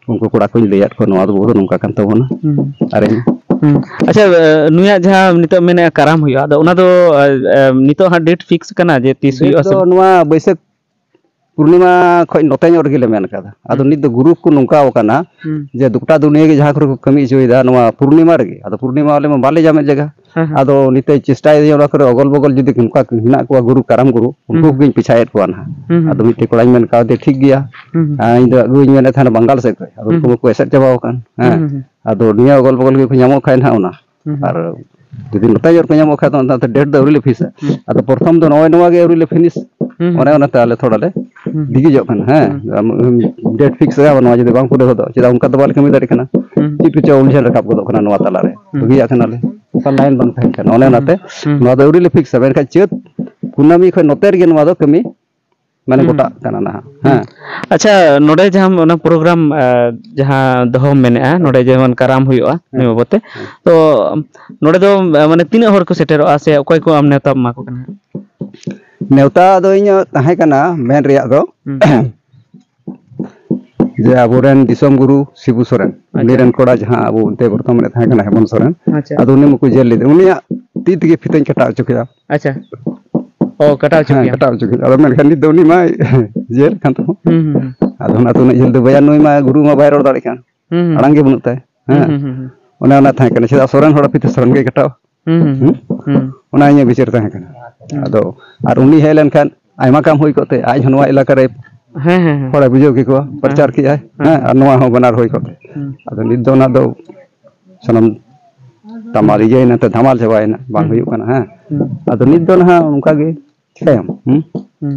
ᱩᱱᱠᱩ ᱠᱚᱲᱟ ᱠᱚᱧ ᱞᱟᱹᱭᱟᱫ ᱠᱚᱣᱟ, "ᱱᱚᱣᱟ ᱫᱚ ᱵᱟᱹᱵᱩ ᱫᱚ ᱱᱚᱝᱠᱟ ᱠᱟᱱ ᱛᱟᱵᱚᱱᱟ᱾" ᱦᱩᱸ᱾ ᱟᱨᱤᱧ ᱦᱩᱸ᱾ ᱟᱪᱪᱷᱟ, ᱮ, ᱱᱩᱭᱟᱜ ᱡᱟᱦᱟᱸ ᱱᱤᱛᱚᱜ ᱢᱮᱱᱮᱜᱼᱟ ᱠᱟᱨᱟᱢ ᱦᱩᱭᱩᱜᱼᱟ, ᱟᱫᱚ ᱚᱱᱟ ᱫᱚ, ᱮ, ᱮ, ᱱᱤᱛᱚᱜ ᱦᱟᱸᱜ date fix ᱠᱟᱱᱟ ᱡᱮ ᱛᱤᱥ ᱦᱩᱭᱩᱜᱼᱟ ᱥᱮ? ᱫᱚ ᱱᱚᱣᱟ ᱵᱟᱹᱭᱥᱟᱹᱠᱷ ᱯᱩᱨᱱᱤᱢᱟ ᱠᱷᱚᱡ ᱱᱚᱛᱮ ᱧᱚᱜ ᱨᱮᱜᱮ ᱞᱮ ᱢᱮᱱ ᱠᱟᱫᱟ᱾ ᱟᱫᱚ ᱦᱩᱸ᱾ ᱱᱤᱛ ᱫᱚ ᱜᱩᱨᱩ ᱠᱚ ᱱᱚᱝᱠᱟ ᱟᱠᱟᱱᱟ ᱦᱩᱸ᱾ ᱡᱮ ᱜᱚᱴᱟ ᱫᱩᱱᱤᱭᱟᱹ ᱜᱮ ᱡᱟᱦᱟᱸ ᱠᱚᱨᱮ ᱠᱚ ᱠᱟᱹᱢᱤ ᱦᱚᱪᱚᱭᱮᱫᱟ ᱱᱚᱣᱟ ᱯᱩᱨᱱᱤᱢᱟ ᱨᱮᱜᱮ, ᱟᱫᱚ ᱯᱩᱨᱱᱤᱢᱟ ᱟᱞᱮ ᱢᱟ ᱵᱟᱞᱮ ᱧᱟᱢᱮᱫ ᱡᱟᱭᱜᱟ᱾ ᱦᱮᱸ, ᱦᱮᱸ᱾ ᱟᱫᱚ ᱱᱤᱛᱚᱜ ᱪᱮᱥᱴᱟᱭᱮᱫᱟᱹᱧ ᱚᱱᱟ ᱠᱚᱨᱮ ᱚᱜᱚᱞ ᱵᱚᱜᱚᱞ ᱡᱩᱫᱤ ᱚᱱᱠᱟ ᱦᱮᱱᱟᱜ ᱠᱚᱣᱟ ᱜᱩᱨᱩ, ᱠᱟᱨᱟᱢ ᱜᱩᱨᱩ, ᱩᱱᱠᱩ ᱦᱩᱸ᱾ ᱠᱚᱜᱮᱧ ᱯᱤᱪᱷᱟᱭᱮᱫ ᱠᱚᱣᱟ ᱱᱟᱦᱟᱜ᱾ ᱦᱩᱸ, ᱦᱩᱸ᱾ ᱟᱫᱚ ᱢᱤᱫᱴᱮᱡ ᱠᱚᱲᱟᱧ ᱢᱮᱱ ᱠᱟᱣᱫᱮᱭᱟ, ᱴᱷᱤᱠ ᱜᱮᱭᱟ᱾ ᱦᱩᱸ, ᱦᱩᱸ᱾ ᱟᱨ ᱤᱧ ᱫᱚ ᱟᱹᱜᱩᱧ ᱢᱮᱱᱮᱫ ᱛᱟᱦᱮᱱᱟ ᱵᱟᱝᱜᱟᱞ ᱥᱮᱫ ᱠᱷᱚᱡ, ᱟᱫᱚ ᱦᱩᱸ, ᱩᱱᱠᱩ ᱦᱩᱸ᱾ ᱢᱟᱠᱚ ᱮᱥᱮᱫ ᱪᱟᱵᱟᱣ ᱟᱠᱟᱱ᱾ ᱦᱩᱸ, ᱦᱮᱸ᱾ ᱦᱩᱸ, ᱦᱩᱸ᱾ ᱟᱫᱚ ᱱᱤᱭᱟᱹ ᱚᱜᱚᱞ ᱵᱚᱜᱚᱞ ᱜᱮᱠᱚ ᱧᱟᱢᱚᱜ ᱠᱷᱟᱡ ᱱᱟᱦᱟᱜ ᱚᱱᱟ᱾ ᱦᱩᱸ, ᱦᱩᱸ᱾ ᱟᱨ ᱡᱩᱫᱤ ᱱᱚᱛᱮ ᱧᱚᱜ ᱠᱚ ᱧᱟᱢᱚᱜ ᱠᱷᱟᱡ ᱫᱚ ᱚᱱᱟᱛᱮ date ᱫᱚ ᱟᱹᱣᱨᱤ ᱞᱮ ᱯᱷᱤᱥᱟ᱾ ᱦᱩᱸ᱾ ᱟᱫᱚ ᱯᱨᱚᱛᱷᱚᱢ ᱫᱚ ᱱᱚᱜᱼᱚᱭ ᱱᱚᱣᱟ ᱜᱮ ᱟᱹᱣᱨᱤ ᱞᱮ finish᱾ ᱦᱩᱸ, ᱦᱩᱸ᱾ ᱚᱱᱮ ᱚᱱᱟᱛᱮ ᱟᱞᱮ ᱛᱷᱚᱲᱟ ᱞᱮ ᱦᱩᱸ, ᱦᱩᱸ᱾ ᱰᱤᱜᱤᱡᱚᱜ ᱠᱟᱱᱟ, ᱦᱮᱸ᱾ ᱦᱩᱸ᱾ ᱟᱢ, ᱟᱢ, date fix ᱨᱮ ᱟᱵᱟᱨ ᱱᱚᱣᱟ ᱡᱩᱫᱤ ᱵᱟᱝ ᱯᱩᱨᱟᱹᱣ ᱦᱚᱫᱚᱜᱼᱟ, ᱪᱮᱫᱟᱜ ᱚᱱᱠᱟ ᱫᱚ ᱵᱟᱞᱮ ᱠᱟᱹᱢᱤ ᱫᱟᱲᱮᱭᱟᱜ ᱠᱟᱱᱟ᱾ ᱦᱩᱸ᱾ ᱪᱮᱫ ᱠᱚᱪᱚ ᱩᱞᱡᱷᱟᱹᱱ ᱨᱟᱠᱟᱵ ᱜᱚᱫᱚᱜ ᱠᱟᱱᱟ ᱱᱚᱣᱟ ᱛᱟᱞᱟᱨᱮ᱾ ᱦᱩᱸ᱾ ᱵᱟᱹᱜᱤᱭᱟᱜ ᱠᱟᱱᱟᱞᱮ᱾ ᱚᱱᱠᱟ line ᱵᱟᱝ ᱛᱟᱦᱮᱱ ᱠᱟᱱᱟ᱾ ᱚᱱᱮ ᱦᱩᱸ, ᱚᱱᱟᱛᱮ ᱦᱩᱸ᱾ ᱱᱚᱣᱟ ᱫᱚ ᱟᱹᱣᱨᱤ ᱞᱮ ᱯᱷᱤᱠᱥᱟ, ᱢᱮᱱᱠᱷᱟᱱ ᱪᱟᱹᱛ ᱠᱩᱱᱟᱹᱢᱤ ᱠᱷᱚᱱ ᱱᱚᱛᱮ ᱨᱮᱜᱮ ᱱᱚᱣᱟ ᱫᱚ ᱠᱟᱹᱢᱤ ᱢᱟᱱᱮ ᱦᱩᱸ᱾ ᱜᱚᱴᱟᱜ ᱠᱟᱱᱟ ᱱᱟᱦᱟᱜ᱾ ᱦᱩᱸ᱾ ᱦᱮᱸ᱾ ᱟᱪᱪᱷᱟ, ᱱᱚᱰᱮ ᱡᱟᱦᱟᱸ ᱚᱱᱟ program, ᱮ, ᱡᱟᱦᱟᱸ ᱫᱚᱦᱚᱢ ᱢᱮᱱᱮᱜᱼᱟ, ᱱᱚᱰᱮ ᱡᱮᱢᱚᱱ ᱠᱟᱨᱟᱢ ᱦᱩᱭᱩᱜᱼᱟ, ᱦᱮᱸ᱾ ᱱᱤᱭᱟᱹ ᱵᱟᱵᱚᱫ ᱛᱮ᱾ ᱦᱮᱸ᱾ ᱛᱚ, ᱱᱚᱰᱮ ᱫᱚ, ᱮ, ᱢᱟᱱᱮ ᱛᱤᱱᱟᱹᱜ ᱦᱚᱲ ᱠᱚ ᱥᱮᱴᱮᱨᱚᱜᱼᱟ ᱥᱮ ᱚᱠᱚᱭ ᱠᱚ ᱟᱢ ᱱᱮᱣᱛᱟᱢ ᱮᱢᱟ ᱠᱚ ᱠᱟᱱᱟ? ᱱᱮᱣᱛᱟ ᱫᱚ ᱤᱧᱟᱹᱜ ᱛᱟᱦᱮᱸ ᱠᱟᱱᱟ ᱢᱮᱱ ᱨᱮᱭᱟᱜ ᱫᱚ, ᱦᱩᱸ᱾ ᱡᱮ ᱟᱵᱚᱨᱮᱱ ᱫᱤᱥᱚᱢ ᱜᱩᱨᱩ ᱥᱤᱵᱩ ᱥᱚᱨᱮᱱ, ᱩᱱᱤ ᱟᱪᱪᱷᱟ᱾ ᱨᱮᱱ ᱠᱚᱲᱟ ᱡᱟᱦᱟᱸ ᱟᱵᱚ ᱚᱱᱛᱮ ᱵᱚᱨᱛᱚᱢᱟᱱ ᱨᱮ ᱛᱟᱦᱮᱸ ᱠᱟᱱᱟ ᱦᱮᱢᱚᱱᱛ ᱥᱚᱨᱮᱱ, ᱟᱪᱪᱷᱟ᱾ ᱟᱫᱚ ᱩᱱᱤ ᱢᱟᱠᱚ ᱡᱮᱞ ᱞᱮᱫᱮ, ᱩᱱᱤᱭᱟᱜ ᱛᱤ ᱛᱮᱜᱮ ᱯᱷᱤᱛᱟᱹᱧ ᱠᱟᱴᱟᱣ ᱦᱚᱪᱚ ᱠᱮᱫᱟ᱾ ᱟᱪᱪᱷᱟ᱾ ᱚ, ᱠᱟᱴᱟᱣ ᱦᱚᱪᱚ ᱦᱮᱸ, ᱠᱮᱭᱟᱢ᱾ ᱠᱟᱴᱟᱣ ᱦᱚᱪᱚ ᱠᱮᱫᱟ᱾ ᱟᱫᱚ ᱢᱮᱱᱠᱷᱟᱱ ᱱᱤᱛ ᱫᱚ ᱩᱱᱤ ᱢᱟᱭ ᱡᱮᱞ ᱠᱟᱱ ᱛᱟᱵᱚᱱ᱾ ᱦᱩᱸ, ᱦᱩᱸ, ᱦᱩᱸ᱾ ᱟᱫᱚ ᱚᱱᱟᱛᱮ ᱩᱱᱟᱹᱜ ᱡᱷᱟᱹᱞ ᱫᱚ ᱵᱟᱭᱟ, ᱱᱩᱭ ᱢᱟ ᱜᱩᱨᱩ ᱢᱟ ᱵᱟᱭ ᱨᱚᱲ ᱫᱟᱲᱮᱭᱟᱜ ᱠᱟᱱ᱾ ᱦᱩᱸ, ᱦᱩᱸ᱾ ᱟᱲᱟᱝ ᱜᱮ ᱵᱟᱹᱱᱩᱜ ᱛᱟᱭ᱾ ᱦᱩᱸ, ᱦᱮᱸ᱾ ᱦᱩᱸ, ᱦᱩᱸ, ᱦᱩᱸ᱾ ᱚᱱᱮ ᱚᱱᱟ ᱛᱟᱦᱮᱸ ᱠᱟᱱᱟ, ᱪᱮᱫᱟᱜ ᱥᱚᱨᱮᱱ ᱦᱚᱲᱟᱜ ᱯᱷᱤᱛᱟᱹ ᱥᱚᱨᱮᱱ ᱜᱮᱭ ᱠᱟᱴᱟᱣᱟ? ᱦᱩᱸ, ᱦᱩᱸ, ᱦᱩᱸ? ᱦᱩᱸ᱾ ᱚᱱᱟ ᱤᱧᱟᱹᱜ ᱵᱤᱪᱟᱹᱨ ᱛᱟᱦᱮᱸ ᱠᱟᱱᱟ᱾ ᱦᱩᱸ᱾ ᱟᱫᱚ, ᱟᱨ ᱩᱱᱤ ᱦᱮᱡ ᱞᱮᱱᱠᱷᱟᱱ ᱟᱭᱢᱟ ᱠᱟᱢ ᱦᱩᱭ ᱠᱚᱜ ᱛᱮ, ᱟᱡ ᱦᱚᱸ ᱱᱚᱣᱟ ᱮᱞᱟᱠᱟ ᱨᱮ ᱦᱮᱸ, ᱦᱮᱸ, ᱦᱮᱸ᱾ ᱦᱚᱲᱮ ᱵᱩᱡᱷᱟᱹᱣ ᱠᱮᱠᱚᱣᱟ, ᱦᱮᱸ᱾ ᱯᱨᱚᱪᱟᱨ ᱠᱮᱜᱼᱟᱭ, ᱦᱮᱸ᱾ ᱦᱮᱸ, ᱟᱨ ᱱᱚᱣᱟ ᱦᱚᱸ ᱵᱟᱱᱟᱨ ᱦᱩᱭ ᱠᱚᱜ ᱛᱮ᱾ ᱦᱩᱸ᱾ ᱟᱫᱚ ᱱᱤᱛ ᱫᱚ ᱚᱱᱟ ᱫᱚ ᱥᱟᱱᱟᱢ ᱛᱟᱢᱟᱞ ᱤᱭᱟᱹᱭᱮᱱᱟ ᱛᱮ, ᱫᱷᱟᱢᱟᱞ ᱪᱟᱵᱟᱭᱮᱱᱟ, ᱵᱟᱝ ᱦᱩᱸ᱾ ᱦᱩᱭᱩᱜ ᱠᱟᱱᱟ, ᱦᱮᱸ᱾ ᱦᱩᱸ᱾ ᱟᱫᱚ ᱱᱤᱛ ᱫᱚ ᱱᱟᱦᱟᱜ ᱚᱱᱠᱟ ᱜᱮ ᱪᱤᱠᱟᱹᱭᱟᱢ, ᱦᱩᱸ? ᱦᱩᱸ᱾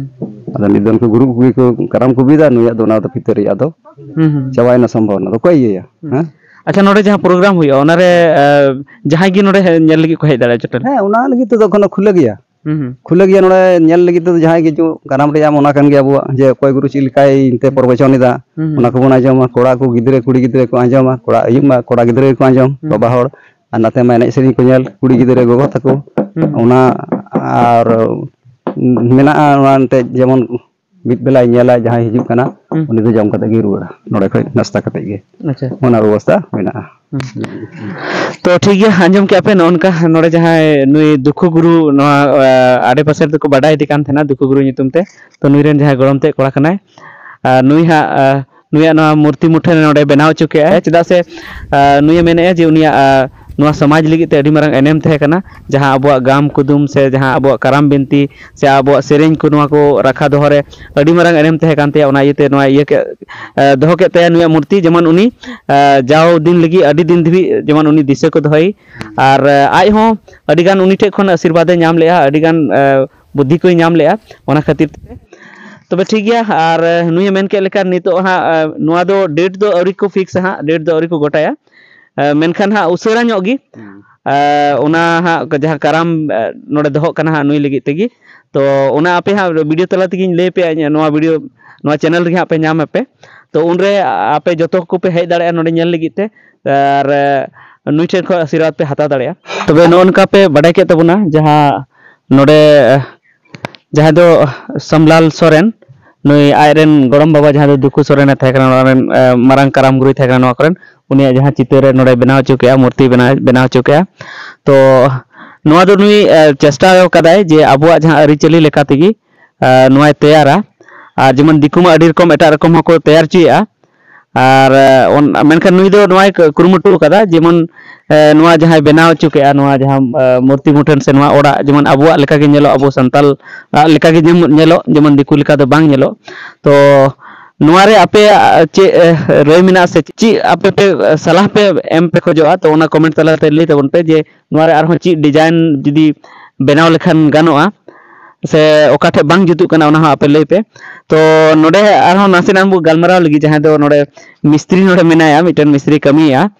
ᱟᱫᱚ ᱱᱤᱛ ᱫᱚ ᱩᱱᱠᱩ ᱜᱩᱨᱩ ᱠᱚᱜᱮ ᱠᱚ ᱠᱟᱨᱟᱢ ᱠᱚ ᱵᱤᱫᱟ, ᱱᱩᱭᱟᱜ ᱫᱚ ᱚᱱᱟ ᱫᱚ ᱯᱷᱤᱛᱟᱹ ᱨᱮᱭᱟᱜ ᱫᱚ ᱦᱩᱸ, ᱦᱩᱸ᱾ ᱪᱟᱵᱟᱭᱮᱱᱟ ᱥᱚᱢᱵᱷᱟᱵᱚᱱᱟ ᱫᱚ, ᱚᱠᱚᱭ ᱤᱭᱟᱹᱭᱟ? ᱦᱩᱸ᱾ ᱦᱮᱸ? ᱟᱪᱪᱷᱟ, ᱱᱚᱰᱮ ᱡᱟᱦᱟᱸ ᱯᱨᱳᱜᱨᱟᱢ ᱦᱩᱭᱩᱜᱼᱟ, ᱚᱱᱟᱨᱮ, ᱟᱸ, ᱡᱟᱦᱟᱸᱭ ᱜᱮ ᱱᱚᱰᱮ ᱦᱮ-, ᱧᱮᱞ ᱞᱟᱹᱜᱤᱫ ᱠᱚ ᱦᱮᱡ ᱫᱟᱲᱮᱭᱟᱜᱼᱟ ᱪᱚᱴᱨᱮ? ᱦᱮᱸ, ᱚᱱᱟ ᱞᱟᱹᱜᱤᱫ ᱛᱮᱫᱚ ᱮᱠᱷᱚᱱᱳ ᱠᱷᱩᱞᱟᱹ ᱜᱮᱭᱟ᱾ ᱦᱩᱸ, ᱦᱩᱸ᱾ ᱠᱷᱩᱞᱟᱹ ᱜᱮᱭᱟ, ᱱᱚᱰᱮ ᱧᱮᱞ ᱞᱟᱹᱜᱤᱫ ᱛᱮᱫᱚ ᱡᱟᱦᱟᱸᱭ ᱜᱮ ᱦᱤᱡᱩᱜ, ᱠᱟᱨᱟᱢ ᱨᱮᱭᱟᱜ ᱚᱱᱟ ᱠᱟᱱ ᱜᱮᱭᱟ ᱟᱵᱚᱣᱟᱜ, ᱡᱮ ᱚᱠᱚᱭ ᱜᱩᱨᱩ ᱪᱮᱫ ᱞᱮᱠᱟᱭ ᱮᱱᱛᱮ ᱦᱩᱸ᱾ ᱯᱨᱚᱵᱚᱪᱚᱱ ᱮᱫᱟ, ᱦᱩᱸ, ᱦᱩᱸ᱾ ᱚᱱᱟ ᱠᱚᱵᱚᱱ ᱟᱸᱡᱚᱢᱟ, ᱠᱚᱲᱟ ᱠᱚ ᱜᱤᱫᱽᱨᱟᱹ ᱠᱩᱲᱤ ᱜᱤᱫᱽᱨᱟᱹ ᱠᱚ ᱟᱸᱡᱚᱢᱟ, ᱠᱚᱲᱟ ᱟᱹᱭᱩᱵ ᱢᱟ ᱠᱚᱲᱟ ᱜᱤᱫᱽᱨᱟᱹ ᱜᱮᱠᱚ ᱟᱸᱡᱚᱢ, ᱦᱩᱸ᱾ ᱵᱟᱵᱟ ᱦᱚᱲ, ᱟᱨ ᱱᱟᱛᱮ ᱢᱟ ᱮᱱᱮᱡ ᱥᱮᱨᱮᱧ ᱠᱚ ᱧᱮᱞ, ᱠᱩᱲᱤ ᱜᱤᱫᱽᱨᱟᱹ ᱜᱚᱜᱚ ᱛᱟᱠᱚ, ᱦᱩᱸ᱾ ᱚᱱᱟ ᱟᱨ ᱢᱮᱱᱟᱜᱼᱟ ᱚᱱᱟ ᱮᱱᱛᱮᱫ ᱡᱮᱢᱚᱱ ᱢᱤᱫ ᱵᱮᱞᱟᱭ ᱧᱮᱞᱟᱭ ᱡᱟᱦᱟᱸᱭ ᱦᱤᱡᱩᱜ ᱠᱟᱱᱟ, ᱦᱩᱸ᱾ ᱩᱱᱤ ᱫᱚ ᱡᱚᱢ ᱠᱟᱛᱮ ᱜᱮ ᱨᱩᱣᱟᱹᱲᱟ, ᱱᱚᱰᱮ ᱠᱷᱚᱡ ᱱᱟᱥᱛᱟ ᱠᱟᱛᱮ ᱜᱮ᱾ ᱟᱪᱪᱷᱟ᱾ ᱚᱱᱟ ᱵᱮᱵᱚᱥᱛᱷᱟ ᱢᱮᱱᱟᱜᱼᱟ᱾ ᱦᱩᱸ᱾ ᱛᱚ ᱴᱷᱤᱠ ᱜᱮᱭᱟ, ᱟᱸᱡᱚᱢ ᱠᱮᱜᱼᱟ ᱯᱮ ᱱᱚᱜᱼᱚ ᱱᱚᱝᱠᱟ ᱱᱚᱰᱮ ᱡᱟᱦᱟᱸᱭ ᱱᱩᱭ ᱫᱩᱠᱷᱩ ᱜᱩᱨᱩ ᱱᱚᱣᱟ, ᱟ, ᱟᱰᱮ ᱯᱟᱥᱮ ᱨᱮᱫᱚ ᱠᱚ ᱵᱟᱰᱟᱭᱮᱫᱮ ᱠᱟᱱ ᱛᱟᱦᱮᱱᱟ ᱫᱩᱠᱷᱩ ᱜᱩᱨᱩ ᱧᱩᱛᱩᱢ ᱛᱮ᱾ ᱛᱚ ᱱᱩᱭ ᱨᱮᱱ ᱡᱟᱦᱟᱸᱭ ᱜᱚᱲᱚᱢ ᱛᱮᱫ ᱠᱚᱲᱟ ᱠᱟᱱᱟᱭ, ᱟᱨ ᱱᱩᱭ ᱦᱟᱸᱜ, ᱟ, ᱱᱩᱭᱟᱜ ᱱᱚᱣᱟ ᱢᱩᱨᱛᱤ ᱢᱩᱴᱷᱟᱹᱱ ᱱᱚᱰᱮ ᱵᱮᱱᱟᱣ ᱦᱚᱪᱚ ᱠᱮᱜᱼᱟᱭ, ᱪᱮᱫᱟᱜ ᱥᱮ, ᱟ, ᱱᱩᱭᱮ ᱢᱮᱱᱮᱫᱼᱟ ᱡᱮ ᱩᱱᱤᱭᱟᱜ, ᱟ, ᱱᱚᱣᱟ ᱥᱚᱢᱟᱡᱽ ᱞᱟᱹᱜᱤᱫ ᱛᱮ ᱟᱹᱰᱤ ᱢᱟᱨᱟᱝ ᱮᱱᱮᱢ ᱛᱟᱦᱮᱸ ᱠᱟᱱᱟ, ᱡᱟᱦᱟᱸ ᱟᱵᱚᱣᱟᱜ ᱜᱟᱢ ᱠᱩᱫᱩᱢ ᱥᱮ ᱡᱟᱦᱟᱸ ᱟᱵᱚᱣᱟᱜ ᱠᱟᱨᱟᱢ ᱵᱤᱱᱛᱤ ᱥᱮ ᱟᱵᱚᱣᱟᱜ ᱥᱮᱨᱮᱧ ᱠᱚ, ᱱᱚᱣᱟ ᱠᱚ ᱨᱟᱠᱷᱟ ᱫᱚᱦᱚ ᱨᱮ ᱟᱹᱰᱤ ᱢᱟᱨᱟᱝ ᱮᱱᱮᱢ ᱛᱟᱦᱮᱸ ᱠᱟᱱ ᱛᱟᱭᱟ᱾ ᱚᱱᱟ ᱤᱭᱟᱹᱛᱮ ᱱᱚᱣᱟ ᱤᱭᱟᱹ ᱠᱮ-, ᱮ, ᱫᱚᱦᱚ ᱠᱮᱫ ᱛᱟᱭᱟ ᱱᱩᱭᱟᱜ ᱢᱩᱨᱛᱤ, ᱡᱮᱢᱚᱱ ᱩᱱᱤ, ᱮ, ᱡᱟᱣ ᱫᱤᱱ ᱞᱟᱹᱜᱤᱫ ᱟᱹᱰᱤ ᱫᱤᱱ ᱫᱷᱟᱹᱵᱤᱡ ᱡᱮᱢᱚᱱ ᱩᱱᱤ ᱫᱤᱥᱟᱹ ᱠᱚ ᱫᱚᱦᱚᱭ᱾ ᱟᱨ, ᱮ, ᱟᱡ ᱦᱚᱸ ᱟᱹᱰᱤ ᱜᱟᱱ ᱩᱱᱤ ᱴᱷᱮᱡ ᱠᱷᱚᱱ ᱟᱥᱤᱨᱵᱟᱫᱮ ᱧᱟᱢ ᱞᱮᱜᱼᱟ, ᱟᱹᱰᱤ ᱜᱟᱱ, ᱮ, ᱵᱩᱫᱽᱫᱷᱤ ᱠᱚᱭ ᱧᱟᱢ ᱞᱮᱜᱼᱟ, ᱚᱱᱟ ᱠᱷᱟᱹᱛᱤᱨ ᱛᱮ᱾ ᱛᱚᱵᱮ ᱴᱷᱤᱠ ᱜᱮᱭᱟ, ᱟᱨ, ᱮ, ᱱᱩᱭᱮ ᱢᱮᱱ ᱠᱮᱫ ᱞᱮᱠᱟ ᱱᱤᱛᱚᱜ ᱦᱟᱸᱜ, ᱮ, ᱱᱚᱣᱟ ᱫᱚ date ᱫᱚ ᱟᱹᱣᱨᱤ ᱠᱚ fix ᱟ ᱦᱟᱸᱜ, date ᱫᱚ ᱟᱹᱣᱨᱤ ᱠᱚ ᱜᱚᱴᱟᱭᱟ᱾ ᱮ, ᱢᱮᱱᱠᱷᱟᱱ ᱦᱟᱸᱜ ᱩᱥᱟᱹᱨᱟ ᱧᱚᱜ ᱜᱮ, ᱦᱩᱸ᱾ ᱮ, ᱚᱱᱟ ᱦᱟᱸᱜ ᱡᱟᱦᱟᱸ ᱠᱟᱨᱟᱢ, ᱮ, ᱱᱚᱰᱮ ᱫᱚᱦᱚᱜ ᱠᱟᱱᱟ ᱦᱟᱸᱜ ᱱᱩᱭ ᱞᱟᱹᱜᱤᱫ ᱛᱮᱜᱮ᱾ ᱛᱚ ᱚᱱᱟ ᱟᱯᱮ ᱦᱟᱸᱜ video ᱛᱟᱞᱟ ᱛᱮᱜᱮᱧ ᱞᱟᱹᱭ ᱟᱯᱮᱭᱟ, ᱤᱧᱟᱹᱜ ᱱᱚᱣᱟ video, ᱱᱚᱣᱟ channel ᱨᱮᱜᱮ ᱦᱟᱸᱜ ᱯᱮ ᱧᱟᱢ ᱟᱯᱮ᱾ ᱛᱚ ᱩᱱᱨᱮ ᱟᱯᱮ ᱡᱚᱛᱚ ᱠᱚᱯᱮ ᱦᱮᱡ ᱫᱟᱲᱮᱭᱟᱜᱼᱟ ᱱᱚᱰᱮ ᱧᱮᱞ ᱞᱟᱹᱜᱤᱫ ᱛᱮ, ᱟᱨ, ᱮ, ᱱᱩᱭ ᱴᱷᱮᱱ ᱠᱷᱚᱱ ᱟᱥᱤᱨᱵᱟᱫᱽ ᱯᱮ ᱦᱟᱛᱟᱣ ᱫᱟᱲᱮᱭᱟᱜᱼᱟ᱾ ᱛᱚᱵᱮ ᱱᱚᱜᱼᱚ ᱱᱚᱝᱠᱟ ᱯᱮ ᱵᱟᱰᱟᱭ ᱠᱮᱫ ᱛᱟᱵᱚᱱᱟ, ᱡᱟᱦᱟᱸ ᱱᱚᱰᱮ, ᱮ, ᱡᱟᱦᱟᱸᱭ ᱫᱚ ᱥᱟᱢᱞᱟᱞ ᱥᱚᱨᱮᱱ, ᱱᱩᱭ ᱟᱡᱨᱮᱱ ᱜᱚᱲᱚᱢ ᱵᱟᱵᱟ ᱡᱟᱦᱟᱸᱭ ᱫᱚ ᱫᱩᱠᱷᱩ ᱥᱚᱨᱮᱱᱮ ᱛᱟᱦᱮᱸ ᱠᱟᱱᱟ, ᱱᱚᱣᱟ ᱨᱮᱱ, ᱮ, ᱢᱟᱨᱟᱝ ᱠᱟᱨᱟᱢ ᱜᱩᱨᱩᱭ ᱛᱟᱦᱮᱸ ᱠᱟᱱᱟ ᱱᱚᱣᱟ ᱠᱚᱨᱮᱱ, ᱩᱱᱤᱭᱟᱜ ᱡᱟᱦᱟᱸ ᱪᱤᱛᱟᱹᱨ ᱨᱮ ᱱᱚᱰᱮ ᱵᱮᱱᱟᱣ ᱦᱚᱪᱚ ᱠᱮᱜᱼᱟ, ᱢᱩᱨᱛᱤ ᱵᱮᱱᱟᱣ, ᱵᱮᱱᱟᱣ ᱦᱚᱪᱚ ᱠᱮᱜᱼᱟ᱾ ᱛᱚ ᱱᱚᱣᱟ ᱫᱚ ᱱᱩᱭ, ᱮ, ᱪᱮᱥᱴᱟ ᱠᱟᱫᱟᱭ ᱡᱮ ᱟᱵᱚᱣᱟᱜ ᱡᱟᱦᱟᱸ ᱟᱹᱨᱤᱪᱟᱹᱞᱤ ᱞᱮᱠᱟ ᱛᱮᱜᱮ, ᱮ, ᱱᱚᱣᱟᱭ ᱛᱮᱭᱟᱨᱟ᱾ ᱟᱨ ᱡᱮᱢᱚᱱ ᱫᱤᱠᱩ ᱢᱟ ᱟᱹᱰᱤ ᱨᱚᱠᱚᱢ ᱮᱴᱟᱜ ᱨᱚᱠᱚᱢ ᱦᱚᱸᱠᱚ ᱛᱮᱭᱟᱨ ᱦᱚᱪᱚᱭᱮᱜᱼᱟ᱾ ᱟᱨ, ᱮ, ᱚᱱ-, ᱢᱮᱱᱠᱷᱟᱱ ᱱᱩᱭ ᱫᱚ ᱱᱚᱣᱟᱭ ᱠᱩᱨᱩᱢᱩᱴᱩ ᱠᱟᱫᱟ, ᱡᱮᱢᱚᱱ, ᱮ, ᱱᱚᱣᱟ ᱡᱟᱦᱟᱸᱭ ᱵᱮᱱᱟᱣ ᱦᱚᱪᱚ ᱠᱮᱜᱼᱟ, ᱱᱚᱣᱟ ᱡᱟᱦᱟᱸ, ᱮ, ᱢᱩᱨᱛᱤ ᱢᱩᱴᱷᱟᱹᱱ ᱥᱮ ᱱᱚᱣᱟ ᱚᱲᱟᱜ ᱡᱮᱢᱚᱱ ᱟᱵᱚᱣᱟᱜ ᱞᱮᱠᱟᱜᱮ ᱧᱮᱞᱚᱜ, ᱟᱵᱚ ᱥᱟᱱᱛᱟᱞ ᱟᱜ ᱞᱮᱠᱟᱜᱮ ᱡᱮᱢᱚᱱ ᱧᱮᱞᱚᱜ, ᱡᱮᱢᱚᱱ ᱫᱤᱠᱩ ᱞᱮᱠᱟ ᱫᱚ ᱵᱟᱝ ᱧᱮᱞᱚᱜ᱾ ᱛᱚ ᱱᱚᱣᱟ ᱨᱮ ᱟᱯᱮᱭᱟᱜ ᱪᱮᱫ, ᱮ, ᱨᱟᱹᱭ ᱢᱮᱱᱟᱜᱼᱟ ᱥᱮ ᱪᱮᱫ ᱟᱯᱮ ᱯᱮ, ᱮ, ᱥᱟᱞᱦᱟ ᱯᱮ ᱮᱢ ᱯᱮ ᱠᱷᱚᱡᱚᱜᱼᱟ? ᱛᱚ ᱚᱱᱟ comment ᱛᱟᱞᱟᱛᱮ ᱞᱟᱹᱭ ᱛᱟᱵᱚᱱ ᱯᱮ ᱡᱮ ᱱᱚᱣᱟ ᱨᱮ ᱟᱨᱦᱚᱸ ᱪᱮᱫ design ᱡᱩᱫᱤ ᱵᱮᱱᱟᱣ ᱞᱮᱠᱷᱟᱱ ᱜᱟᱱᱚᱜᱼᱟ᱾ ᱥᱮ ᱚᱠᱟ ᱴᱷᱮᱡ ᱵᱟᱝ ᱡᱩᱛᱩᱜ ᱠᱟᱱᱟ, ᱚᱱᱟ ᱦᱚᱸ ᱟᱯᱮ ᱞᱟᱹᱭ ᱯᱮ᱾ ᱛᱚ ᱱᱚᱰᱮ ᱟᱨᱦᱚᱸ ᱱᱟᱥᱮᱱᱟᱜ ᱵᱚ ᱜᱟᱞᱢᱟᱨᱟᱣ ᱞᱟᱹᱜᱤᱫ, ᱡᱟᱦᱟᱸᱭ ᱫᱚ ᱱᱚᱰᱮ ᱢᱤᱥᱛᱨᱤ ᱱᱚᱰᱮ ᱢᱮᱱᱟᱭᱟ, ᱢᱤᱫᱴᱮᱱ ᱢᱤᱥᱛᱨᱤ ᱠᱟᱹᱢᱤᱭᱮᱫᱼᱟ,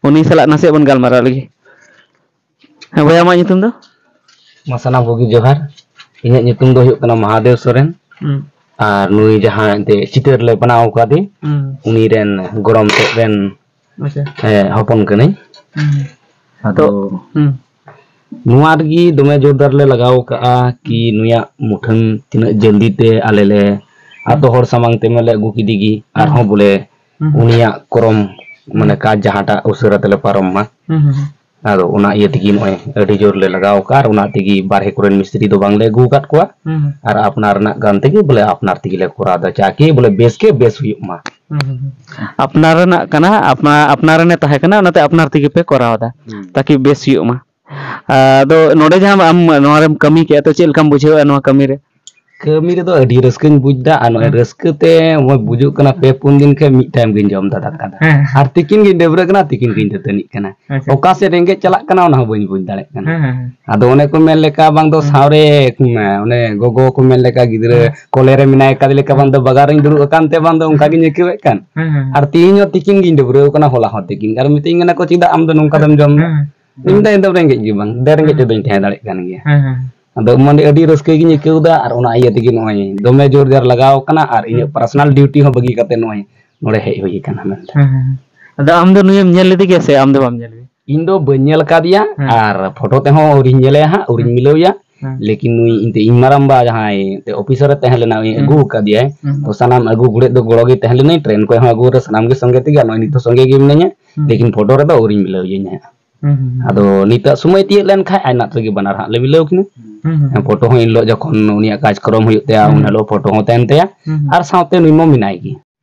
ᱩᱱᱤ ᱥᱟᱞᱟᱜ ᱱᱟᱥᱮᱭᱟᱜ ᱵᱚᱱ ᱜᱟᱞᱢᱟᱨᱟᱣ ᱞᱟᱹᱜᱤᱫ᱾ ᱦᱮᱸ ᱵᱚᱭᱦᱟ, ᱟᱢᱟᱜ ᱧᱩᱛᱩᱢ ᱫᱚ? ᱢᱟ ᱥᱟᱱᱟᱢ ᱠᱚᱜᱮ ᱡᱚᱦᱟᱨ᱾ ᱤᱧᱟᱹᱜ ᱧᱩᱛᱩᱢ ᱫᱚ ᱦᱩᱭᱩᱜ ᱠᱟᱱᱟ ᱢᱚᱦᱟᱫᱮᱣ ᱥᱚᱨᱮᱱ᱾ ᱦᱩᱸ᱾ ᱟᱨ ᱱᱩᱭ ᱡᱟᱦᱟᱸ ᱮᱱᱛᱮ ᱪᱤᱛᱟᱹᱨ ᱞᱮ ᱵᱮᱱᱟᱣ ᱟᱠᱟᱫᱮ, ᱦᱩᱸ᱾ ᱩᱱᱤ ᱨᱮᱱ ᱜᱚᱲᱚᱢ ᱛᱮᱫ ᱨᱮᱱ, ᱟᱪᱪᱷᱟ᱾ ᱦᱮᱸ, ᱦᱚᱯᱚᱱ ᱠᱟᱹᱱᱟᱹᱧ᱾ ᱦᱩᱸ᱾ ᱟᱫᱚ ᱛᱚ, ᱦᱩᱸ᱾ ᱱᱚᱣᱟ ᱨᱮᱜᱮ ᱫᱚᱢᱮ ᱡᱳᱨᱫᱟᱨ ᱞᱮ ᱞᱟᱜᱟᱣ ᱠᱟᱜᱼᱟ ᱠᱤ ᱱᱩᱭᱟᱜ ᱢᱩᱴᱷᱟᱹᱱ ᱛᱤᱱᱟᱹᱜ ᱡᱚᱞᱫᱤ ᱛᱮ ᱟᱞᱮ ᱞᱮ ᱦᱩᱸ᱾ ᱟᱛᱳ ᱦᱚᱲ ᱥᱟᱢᱟᱝ ᱛᱮ ᱢᱟᱞᱮ ᱟᱹᱜᱩ ᱠᱮᱫᱮ ᱜᱮ, ᱦᱩᱸ᱾ ᱟᱨᱦᱚᱸ ᱵᱚᱞᱮ ᱦᱩᱸ᱾ ᱩᱱᱤᱭᱟᱜ ᱠᱚᱨᱚᱢ, ᱢᱟᱱᱮ, ᱦᱩᱸ᱾ ᱠᱟᱡᱽ ᱡᱟᱦᱟᱸᱴᱟᱜ ᱩᱥᱟᱹᱨᱟ ᱛᱮᱞᱮ ᱯᱟᱨᱚᱢ ᱢᱟ᱾ ᱦᱩᱸ, ᱦᱩᱸ, ᱦᱩᱸ᱾ ᱟᱫᱚ ᱚᱱᱟ ᱤᱭᱟᱹ ᱛᱮᱜᱮ ᱱᱚᱜᱼᱚᱭ ᱟᱹᱰᱤ ᱡᱳᱨ ᱞᱮ ᱞᱟᱜᱟᱣ ᱠᱟᱜᱼᱟ, ᱟᱨ ᱚᱱᱟ ᱛᱮᱜᱮ ᱵᱟᱨᱦᱮ ᱠᱚᱨᱮᱱ ᱢᱤᱥᱛᱨᱤ ᱫᱚ ᱵᱟᱝᱞᱮ ᱟᱹᱜᱩ ᱟᱠᱟᱫ ᱠᱚᱣᱟ᱾ ᱦᱩᱸ, ᱦᱩᱸ᱾ ᱟᱨ ᱟᱯᱱᱟᱨ ᱨᱮᱱᱟᱜ ᱜᱟᱱ ᱛᱮᱜᱮ ᱵᱚᱞᱮ ᱟᱯᱱᱟᱨ ᱛᱮᱜᱮ ᱞᱮ ᱠᱚᱨᱟᱣ ᱮᱫᱟ, ᱪᱟᱠᱤ ᱵᱚᱞᱮ ᱵᱮᱥ ᱜᱮ ᱵᱮᱥ ᱦᱩᱭᱩᱜ ᱢᱟ᱾ ᱦᱩᱸ, ᱦᱩᱸ, ᱦᱩᱸ᱾ ᱟᱯᱱᱟᱨ ᱨᱮᱱᱟᱜ ᱠᱟᱱᱟ, ᱟᱯᱱᱟᱨ, ᱟᱯᱱᱟᱨ ᱨᱮᱱᱮ ᱛᱟᱦᱮᱸ ᱠᱟᱱᱟ, ᱚᱱᱟᱛᱮ ᱟᱯᱱᱟᱨ ᱛᱮᱜᱮ ᱯᱮ ᱠᱚᱨᱟᱣ ᱮᱫᱟ, ᱦᱩᱸ᱾ ᱛᱟᱠᱤ ᱵᱮᱥ ᱦᱩᱭᱩᱜ ᱢᱟ᱾ ᱟᱫᱚ ᱱᱚᱰᱮ ᱡᱟᱦᱟᱸ ᱟᱢ ᱱᱚᱣᱟ ᱨᱮᱢ ᱠᱟᱹᱢᱤ ᱠᱮᱜᱼᱟ, ᱛᱚ ᱪᱮᱫ ᱞᱮᱠᱟᱢ ᱵᱩᱡᱷᱟᱹᱣᱮᱫᱼᱟ ᱱᱚᱣᱟ ᱠᱟᱹᱢᱤ ᱨᱮ? ᱠᱟᱹᱢᱤ ᱨᱮᱫᱚ ᱟᱹᱰᱤ ᱨᱟᱹᱥᱠᱟᱹᱧ ᱵᱩᱡᱽ ᱫᱟ, ᱟᱨ ᱱᱚᱜᱼᱚᱭ ᱦᱮᱸ᱾ ᱨᱟᱹᱥᱠᱟᱹ ᱛᱮ ᱱᱚᱜᱼᱚᱭ ᱵᱩᱡᱩᱜ ᱠᱟᱱᱟ, ᱯᱮ ᱯᱩᱱ ᱫᱤᱱ ᱠᱷᱚᱱ ᱢᱤᱫ ᱴᱟᱭᱤᱢ ᱜᱤᱧ ᱡᱚᱢ ᱫᱟ ᱫᱟᱠᱟ ᱫᱚ᱾ ᱦᱮᱸ, ᱦᱮᱸ᱾ ᱟᱨ ᱛᱤᱠᱤᱱ ᱜᱤᱧ ᱰᱟᱹᱵᱽᱨᱟᱹᱜ ᱠᱟᱱᱟ, ᱛᱤᱠᱤᱱ ᱜᱤᱧ ᱫᱟᱹᱛᱟᱹᱱᱤᱜ ᱠᱟᱱᱟ᱾ ᱟᱪᱪᱷᱟ᱾ ᱚᱠᱟ ᱥᱮᱫ ᱨᱮᱸᱜᱮᱡ ᱪᱟᱞᱟᱜ ᱠᱟᱱᱟ, ᱚᱱᱟ ᱦᱚᱸ ᱵᱟᱹᱧ ᱵᱩᱡᱽ ᱫᱟᱲᱮᱭᱟᱜ ᱠᱟᱱᱟ᱾ ᱦᱮᱸ, ᱦᱮᱸ, ᱦᱮᱸ᱾ ᱟᱫᱚ ᱚᱱᱮ ᱠᱚ ᱢᱮᱱ ᱞᱮᱠᱟ, ᱵᱟᱝ ᱫᱚ ᱦᱮᱸ᱾ ᱥᱟᱶᱨᱮ, ᱚᱱᱮ ᱜᱚᱜᱚ ᱠᱚ ᱢᱮᱱ ᱞᱮᱠᱟ, ᱜᱤᱫᱽᱨᱟᱹ ᱦᱮᱸ᱾ ᱠᱚᱞᱮ ᱨᱮ ᱢᱮᱱᱟᱭ ᱠᱟᱫᱮ ᱞᱮᱠᱟ, ᱵᱟᱝ ᱫᱚ ᱵᱟᱜᱟᱱ ᱨᱤᱧ ᱫᱩᱲᱩᱵ ᱟᱠᱟᱱ ᱛᱮ, ᱵᱟᱝ ᱫᱚ ᱚᱱᱠᱟ ᱜᱤᱧ ᱟᱹᱭᱠᱟᱹᱣᱮᱫ ᱠᱟᱱ᱾ ᱦᱮᱸ, ᱦᱮᱸ, ᱦᱮᱸ᱾ ᱟᱨ ᱛᱤᱦᱤᱧ ᱦᱚᱸ ᱛᱤᱠᱤᱱ ᱜᱤᱧ ᱰᱟᱹᱵᱽᱨᱟᱹᱣ ᱠᱟᱱᱟ, ᱦᱚᱞᱟ ᱦᱚᱸ ᱛᱤᱠᱤᱱ᱾ ᱟᱨ ᱢᱤᱛᱟᱹᱧ ᱠᱟᱱᱟ ᱠᱚ, "ᱪᱮᱫᱟᱜ ᱟᱢ ᱫᱚ ᱱᱚᱝᱠᱟ ᱫᱚᱢ ᱡᱚᱢ ᱫᱟ?" ᱦᱮᱸ, ᱦᱮᱸ᱾ ᱤᱧ ᱫᱚ ᱮᱠᱫᱚᱢ ᱨᱮᱸᱜᱮᱡ ᱜᱮ ᱵᱟᱝ, ᱫᱮ ᱨᱮᱸᱜᱮᱡ ᱦᱮᱸ᱾ ᱛᱮᱫᱚᱧ ᱛᱟᱦᱮᱸ ᱫᱟᱲᱮᱭᱟᱜ ᱠᱟᱱ ᱜᱮᱭᱟ᱾ ᱦᱮᱸ, ᱦᱮᱸ᱾ ᱟᱫᱚ ᱢᱟᱱᱮ ᱟᱹᱰᱤ ᱨᱟᱹᱥᱠᱟᱹ ᱜᱤᱧ ᱟᱹᱭᱠᱟᱹᱣ ᱫᱟ, ᱟᱨ ᱚᱱᱟ ᱤᱭᱟᱹ ᱛᱮᱜᱮ ᱱᱚᱜᱼᱚᱭ ᱫᱚᱢᱮ ᱡᱳᱨ ᱡᱟᱨ ᱞᱟᱜᱟᱣ ᱠᱟᱱᱟ, ᱟᱨ ᱤᱧᱟᱹᱜ ᱦᱮᱸ᱾ personal duty ᱦᱚᱸ ᱵᱟᱹᱜᱤ ᱠᱟᱛᱮ ᱱᱚᱜᱼᱚᱭ ᱱᱚᱰᱮ ᱦᱮᱡ ᱦᱩᱭ ᱠᱟᱱᱟ ᱢᱮᱱᱛᱮ᱾ ᱦᱮᱸ, ᱦᱮᱸ, ᱦᱮᱸ᱾ ᱟᱫᱚ ᱟᱢ ᱫᱚ ᱱᱩᱭᱮᱢ ᱧᱮᱞ ᱞᱮᱫᱮ ᱜᱮᱭᱟ ᱥᱮ ᱟᱢ ᱫᱚ ᱵᱟᱢ ᱧᱮᱞ ᱞᱮᱫᱮᱭᱟ? ᱤᱧ ᱫᱚ ᱵᱟᱹᱧ ᱧᱮᱞ ᱟᱠᱟᱫᱮᱭᱟ, ᱦᱮᱸ᱾ ᱟᱨ ᱯᱷᱳᱴᱳ ᱛᱮᱦᱚᱸ ᱟᱹᱣᱨᱤᱧ ᱧᱮᱞᱮᱭᱟ ᱦᱟᱸᱜ, ᱟᱹᱣᱨᱤᱧ ᱦᱮᱸ᱾ ᱢᱤᱞᱟᱹᱣᱮᱭᱟ᱾ ᱦᱮᱸ᱾ ᱞᱮᱠᱤᱱ ᱱᱩᱭ ᱮᱱᱛᱮ ᱤᱧ ᱢᱟᱨᱟᱝᱵᱟ ᱡᱟᱦᱟᱸᱭ ᱮᱱᱛᱮ officer ᱮ ᱛᱟᱦᱮᱸ ᱞᱮᱱᱟ, ᱩᱱᱤ ᱦᱮᱸ᱾ ᱟᱹᱜᱩ ᱟᱠᱟᱫᱮᱭᱟᱭ᱾ ᱦᱮᱸ᱾ ᱛᱚ ᱥᱟᱱᱟᱢ ᱟᱹᱜᱩ ᱜᱩᱲᱮᱫ ᱫᱚ ᱜᱚᱲᱚ ᱜᱮ ᱛᱟᱦᱮᱸ ᱞᱮᱱᱟᱭ, train ᱠᱷᱚᱡ ᱦᱚᱸ ᱟᱹᱜᱩ ᱨᱮ ᱥᱟᱱᱟᱢ ᱜᱮ ᱥᱚᱸᱜᱮ ᱛᱮᱜᱮ, ᱟᱨ ᱱᱚᱜᱼᱚᱭ ᱱᱤᱛᱚᱜ ᱥᱚᱸᱜᱮ ᱜᱮ ᱢᱤᱱᱟᱹᱧᱟ᱾ ᱦᱮᱸ᱾ ᱞᱮᱠᱤᱱ ᱯᱷᱳᱴᱳ ᱨᱮᱫᱚ ᱟᱹᱣᱨᱤᱧ ᱢᱤᱞᱟᱹᱣ ᱤᱭᱟᱹᱧ ᱦᱟᱸᱜ᱾ ᱦᱩᱸ, ᱦᱩᱸ, ᱦᱩᱸ᱾ ᱟᱫᱚ ᱱᱤᱛᱟᱜ ᱥᱚᱢᱚᱭ ᱛᱤᱭᱟᱹᱜ ᱞᱮᱱ ᱠᱷᱟᱡ ᱟᱡ ᱱᱟᱜ ᱨᱮᱜᱮ ᱵᱟᱱᱟᱨ ᱦᱟᱸᱜ ᱞᱮ ᱢᱤᱞᱟᱹᱣ ᱠᱤᱱᱟ᱾ ᱦᱩᱸ, ᱦᱩᱸ, ᱦᱩᱸ᱾ ᱯᱷᱳᱴᱳ ᱦᱚᱸ ᱮᱱ ᱦᱤᱞᱳᱜ ᱡᱚᱠᱷᱚᱱ ᱩᱱᱤᱭᱟᱜ ᱠᱟᱡᱽᱠᱨᱚᱢ ᱦᱩᱭᱩᱜ ᱛᱟᱭᱟ, ᱦᱩᱸ, ᱩᱱ ᱦᱩᱸ᱾ ᱦᱤᱞᱳᱜ ᱯᱷᱳᱴᱳ ᱦᱚᱸ ᱛᱟᱦᱮᱱ ᱛᱟᱭᱟ᱾ ᱦᱩᱸ, ᱦᱩᱸ᱾ ᱟᱨ ᱥᱟᱶᱛᱮ ᱱᱩᱭ ᱢᱟ ᱢᱮᱱᱟᱭ ᱜᱮ᱾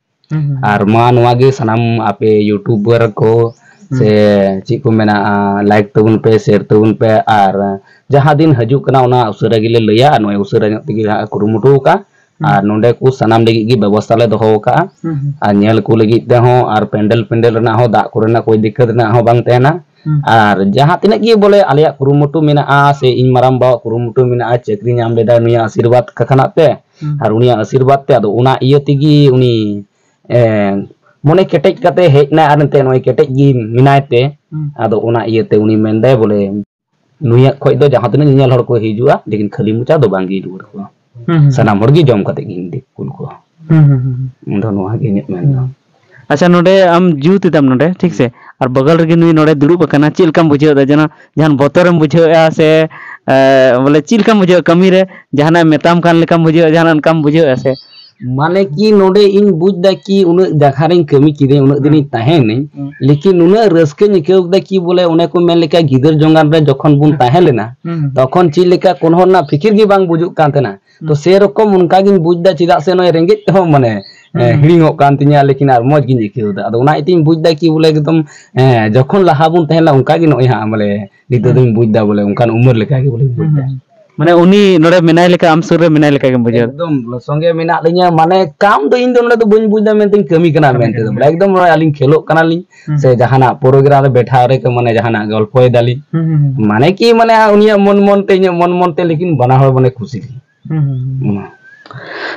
ᱦᱩᱸ, ᱦᱩᱸ, ᱦᱩᱸ᱾ ᱟᱨ ᱢᱟ ᱱᱚᱣᱟ ᱜᱮ ᱥᱟᱱᱟᱢ ᱟᱯᱮ YouTuber ᱠᱚ ᱦᱩᱸ᱾ ᱥᱮ ᱪᱮᱫ ᱠᱚ ᱢᱮᱱᱟ, like ᱛᱟᱵᱚᱱ ᱯᱮ, share ᱛᱟᱵᱚᱱ ᱯᱮ, ᱟᱨ ᱡᱟᱦᱟᱸ ᱫᱤᱱ ᱦᱤᱡᱩᱜ ᱠᱟᱱᱟ ᱚᱱᱟ ᱩᱥᱟᱹᱨᱟ ᱜᱮᱞᱮ ᱞᱟᱹᱭᱟ, ᱟᱨ ᱱᱚᱜᱼᱚᱭ ᱩᱥᱟᱹᱨᱟ ᱧᱚᱜ ᱛᱮᱜᱮ ᱦᱟᱸᱜ ᱠᱩᱨᱩᱢᱩᱴᱩ ᱟᱠᱟᱫᱼᱟ᱾ ᱦᱩᱸ᱾ ᱟᱨ ᱱᱚᱰᱮ ᱠᱚ ᱥᱟᱱᱟᱢ ᱞᱟᱹᱜᱤᱫ ᱜᱮ ᱵᱮᱵᱚᱥᱛᱷᱟ ᱞᱮ ᱫᱚᱦᱚ ᱟᱠᱟᱫᱼᱟ᱾ ᱦᱩᱸ, ᱦᱩᱸ᱾ ᱟᱨ ᱧᱮᱞ ᱠᱚ ᱞᱟᱹᱜᱤᱫ ᱛᱮᱦᱚᱸ, ᱟᱨ ᱯᱮᱱᱰᱮᱞ, ᱯᱮᱱᱰᱮᱞ ᱨᱮᱱᱟᱜ ᱦᱚᱸ, ᱫᱟᱜ ᱠᱚᱨᱮᱱᱟᱜ ᱠᱳᱭ ᱫᱤᱠᱠᱟᱹᱛ ᱨᱮᱱᱟᱜ ᱦᱚᱸ ᱵᱟᱝ ᱛᱟᱦᱮᱱᱟ᱾ ᱦᱩᱸ᱾ ᱟᱨ ᱡᱟᱦᱟᱸ ᱛᱤᱱᱟᱹᱜ ᱜᱮ ᱵᱚᱞᱮ ᱟᱞᱮᱭᱟᱜ ᱠᱩᱨᱩᱢᱩᱴᱩ ᱢᱮᱱᱟᱜᱼᱟ, ᱥᱮ ᱤᱧ ᱢᱟᱨᱟᱝ ᱵᱟᱵᱟᱣᱟᱜ ᱠᱩᱨᱩᱢᱩᱴᱩ ᱢᱮᱱᱟᱜᱼᱟ, ᱪᱟᱹᱠᱨᱤ ᱧᱟᱢ ᱞᱮᱫᱟᱭ ᱱᱩᱭᱟᱜ ᱟᱥᱤᱨᱵᱟᱫᱽ ᱠᱷᱟᱱᱟᱜ ᱛᱮ, ᱦᱩᱸ᱾ ᱟᱨ ᱩᱱᱤᱭᱟᱜ ᱟᱥᱤᱨᱵᱟᱫᱽ ᱛᱮ ᱟᱫᱚ ᱚᱱᱟ ᱤᱭᱟᱹ ᱛᱮᱜᱮ ᱩᱱᱤ, ᱮ, ᱢᱚᱱᱮ ᱠᱮᱴᱮᱡ ᱠᱟᱛᱮ ᱦᱮᱡ ᱮᱱᱟᱭ ᱟᱨ ᱮᱱᱛᱮ ᱱᱚᱜᱼᱚᱭ ᱠᱮᱴᱮᱡ ᱜᱮ ᱢᱮᱱᱟᱭ ᱛᱮ, ᱦᱩᱸ᱾ ᱟᱫᱚ ᱚᱱᱟ ᱤᱭᱟᱹᱛᱮ ᱩᱱᱤ ᱢᱮᱱᱫᱟᱭ ᱵᱚᱞᱮ ᱱᱩᱭᱟᱜ ᱠᱷᱚᱡ ᱫᱚ ᱡᱟᱦᱟᱸ ᱛᱤᱱᱟᱹᱜ ᱧᱮᱧᱮᱞ ᱦᱚᱲ ᱠᱚ ᱦᱤᱡᱩᱜᱼᱟ, ᱞᱮᱠᱤᱱ ᱠᱷᱟᱹᱞᱤ ᱢᱚᱪᱟ ᱫᱚ ᱵᱟᱝ ᱜᱮ ᱨᱩᱣᱟᱹᱲ ᱠᱚᱣᱟ᱾ ᱦᱩᱸ, ᱦᱩᱸ᱾ ᱥᱟᱱᱟᱢ ᱦᱚᱲ ᱜᱮ ᱡᱚᱢ ᱠᱟᱛᱮ ᱜᱮᱧ ᱤᱫᱤ ᱠᱩᱞ ᱠᱚᱣᱟ᱾ ᱦᱩᱸ, ᱦᱩᱸ, ᱦᱩᱸ, ᱦᱩᱸ᱾ ᱤᱧ ᱫᱚ ᱱᱚᱣᱟ ᱜᱮ ᱤᱧᱟᱹᱜ ᱢᱮᱱ ᱫᱚ᱾ ᱦᱩᱸ᱾ ᱟᱪᱪᱷᱟ, ᱱᱚᱰᱮ ᱟᱢ ᱡᱩᱛ ᱮᱫᱟᱢ ᱱᱚᱰᱮ, ᱴᱷᱤᱠ ᱥᱮ? ᱟᱨ ᱵᱟᱜᱟᱞ ᱨᱮᱜᱮ ᱱᱩᱭ ᱱᱚᱰᱮ ᱫᱩᱲᱩᱵ ᱟᱠᱟᱱᱟ, ᱪᱮᱫ ᱞᱮᱠᱟᱢ ᱵᱩᱡᱷᱟᱹᱣ ᱮᱫᱟ? ᱡᱮᱱᱚ ᱡᱟᱦᱟᱱ ᱵᱚᱛᱚᱨᱮᱢ ᱵᱩᱡᱷᱟᱹᱣᱮᱫᱼᱟ ᱥᱮ, ᱮ, ᱵᱚᱞᱮ ᱪᱮᱫ ᱞᱮᱠᱟᱢ ᱵᱩᱡᱷᱟᱹᱣᱮᱫᱼᱟ? ᱠᱟᱹᱢᱤ ᱨᱮ ᱡᱟᱦᱟᱱᱟᱜ ᱮ ᱢᱮᱛᱟᱢ ᱠᱟᱱ ᱞᱮᱠᱟᱢ ᱵᱩᱡᱷᱟᱹᱣᱮᱫᱼᱟ, ᱡᱟᱦᱟᱱᱟᱜ ᱚᱱᱠᱟᱢ ᱵᱩᱡᱷᱟᱹᱣᱮᱫᱼᱟ ᱥᱮ? ᱢᱟᱱᱮ ᱠᱤ ᱱᱚᱰᱮ ᱤᱧ ᱵᱩᱡᱽ ᱫᱟ ᱠᱤ ᱩᱱᱟᱹᱜ ᱡᱟᱭᱜᱟ ᱨᱮᱧ ᱠᱟᱹᱢᱤ ᱠᱤᱫᱟᱹᱧ, ᱩᱱᱟᱹᱜ ᱫᱤᱱᱤᱧ ᱦᱩᱸ᱾ ᱛᱟᱦᱮᱸᱱᱟᱹᱧ, ᱦᱩᱸ᱾ ᱞᱮᱠᱤᱱ ᱱᱩᱱᱟᱹᱜ ᱨᱟᱹᱥᱠᱟᱹᱧ ᱟᱹᱭᱠᱟᱹᱣ ᱠᱮᱫᱟ ᱠᱤ ᱵᱚᱞᱮ ᱚᱱᱮ ᱠᱚ ᱢᱮᱱ ᱞᱮᱠᱟ ᱜᱤᱫᱟᱹᱨ ᱡᱚᱝᱜᱟᱱ ᱨᱮ ᱡᱚᱠᱷᱚᱱ ᱵᱚᱱ ᱦᱩᱸ᱾ ᱛᱟᱦᱮᱸ ᱞᱮᱱᱟ, ᱦᱩᱸ᱾ ᱛᱚᱠᱷᱚᱱ ᱪᱮᱫ ᱞᱮᱠᱟ ᱠᱳᱱᱳ ᱨᱮᱱᱟᱜ ᱯᱷᱤᱠᱤᱨ ᱜᱮ ᱵᱟᱝ ᱵᱩᱡᱩᱜ ᱠᱟᱱ ᱛᱟᱦᱮᱸᱱᱟ᱾ ᱛᱚ ᱦᱩᱸ᱾ ᱥᱮᱨᱚᱠᱚᱢ ᱚᱱᱠᱟ ᱜᱤᱧ ᱵᱩᱡᱽ ᱫᱟ, ᱪᱮᱫᱟᱜ ᱥᱮ ᱱᱚᱜᱼᱚᱭ ᱨᱮᱸᱜᱮᱡ ᱛᱮᱦᱚᱸ ᱢᱟᱱᱮ, ᱦᱩᱸ᱾ ᱮ, ᱦᱤᱲᱤᱧᱚᱜ ᱠᱟᱱ ᱛᱤᱧᱟ, ᱞᱮᱠᱤᱱ ᱟᱨ ᱢᱚᱡᱽ ᱜᱤᱧ ᱟᱹᱭᱠᱟᱹᱣ ᱫᱟ᱾ ᱟᱫᱚ ᱚᱱᱟ ᱤᱭᱟᱹᱛᱮᱧ ᱵᱩᱡᱽ ᱫᱟ ᱠᱤ ᱵᱚᱞᱮ ᱮᱠᱫᱚᱢ, ᱮ, ᱡᱚᱠᱷᱚᱱ ᱞᱟᱦᱟ ᱵᱚᱱ ᱛᱟᱦᱮᱸ ᱞᱮᱱᱟ ᱚᱱᱠᱟ ᱜᱮ ᱱᱚᱜᱼᱚᱭ ᱦᱟᱸᱜ ᱵᱚᱞᱮ ᱱᱤᱛᱚᱜ ᱦᱩᱸ᱾ ᱫᱚᱧ ᱵᱩᱡᱽ ᱫᱟ ᱵᱚᱞᱮ ᱚᱱᱠᱟᱱ ᱩᱢᱮᱨ ᱞᱮᱠᱟ ᱜᱮ ᱵᱚᱞᱮᱧ ᱵᱩᱡᱽ ᱫᱟ᱾ ᱦᱩᱸ, ᱦᱩᱸ᱾ ᱢᱟᱱᱮ ᱩᱱᱤ ᱱᱚᱰᱮ ᱢᱮᱱᱟᱭ ᱞᱮᱠᱟ, ᱟᱢ ᱥᱩᱨ ᱨᱮ ᱢᱮᱱᱟᱭ ᱞᱮᱠᱟ ᱜᱮᱢ ᱵᱩᱡᱷᱟᱹᱣ ᱫᱟ᱾ ᱮᱠᱫᱚᱢ ᱥᱚᱸᱜᱮ ᱢᱮᱱᱟᱜ ᱞᱤᱧᱟ, ᱢᱟᱱᱮ ᱠᱟᱢ ᱫᱚ ᱤᱧ ᱫᱚ ᱱᱚᱰᱮ ᱫᱚ ᱵᱟᱹᱧ ᱵᱩᱡᱽ ᱫᱟ ᱢᱮᱱᱛᱮᱧ ᱠᱟᱹᱢᱤ ᱠᱟᱱᱟ ᱠᱟᱹᱢᱤ ᱢᱮᱱᱛᱮ ᱫᱚ ᱠᱟᱱᱟ᱾ ᱵᱚᱞᱮ ᱮᱠᱫᱚᱢ ᱱᱚᱰᱮ ᱟᱹᱞᱤᱧ ᱠᱷᱮᱞᱳᱜ ᱠᱟᱱᱟᱞᱤᱧ ᱦᱩᱸ᱾ ᱥᱮ ᱡᱟᱦᱟᱱᱟᱜ ᱯᱨᱳᱜᱨᱟᱢ ᱨᱮ ᱵᱮᱴᱷᱟ ᱨᱮ ᱢᱟᱱᱮ ᱡᱟᱦᱟᱱᱟᱜ ᱜᱚᱞᱯᱚᱭ ᱫᱟᱞᱤᱧ᱾ ᱦᱩᱸ, ᱦᱩᱸ, ᱦᱩᱸ᱾ ᱢᱟᱱᱮ ᱠᱤ ᱢᱟᱱᱮ ᱩᱱᱤᱭᱟᱜ ᱢᱚᱱ ᱢᱚᱱ ᱛᱮ ᱤᱧᱟᱹᱜ ᱢᱚᱱ ᱢᱚᱱ ᱛᱮ, ᱞᱮᱠᱤᱱ ᱵᱟᱱᱟ ᱦᱚᱲ ᱢᱟᱱᱮ ᱠᱩᱥᱤ ᱜᱮ᱾ ᱦᱩᱸ, ᱦᱩᱸ, ᱦᱩᱸ᱾ ᱚᱱᱟ᱾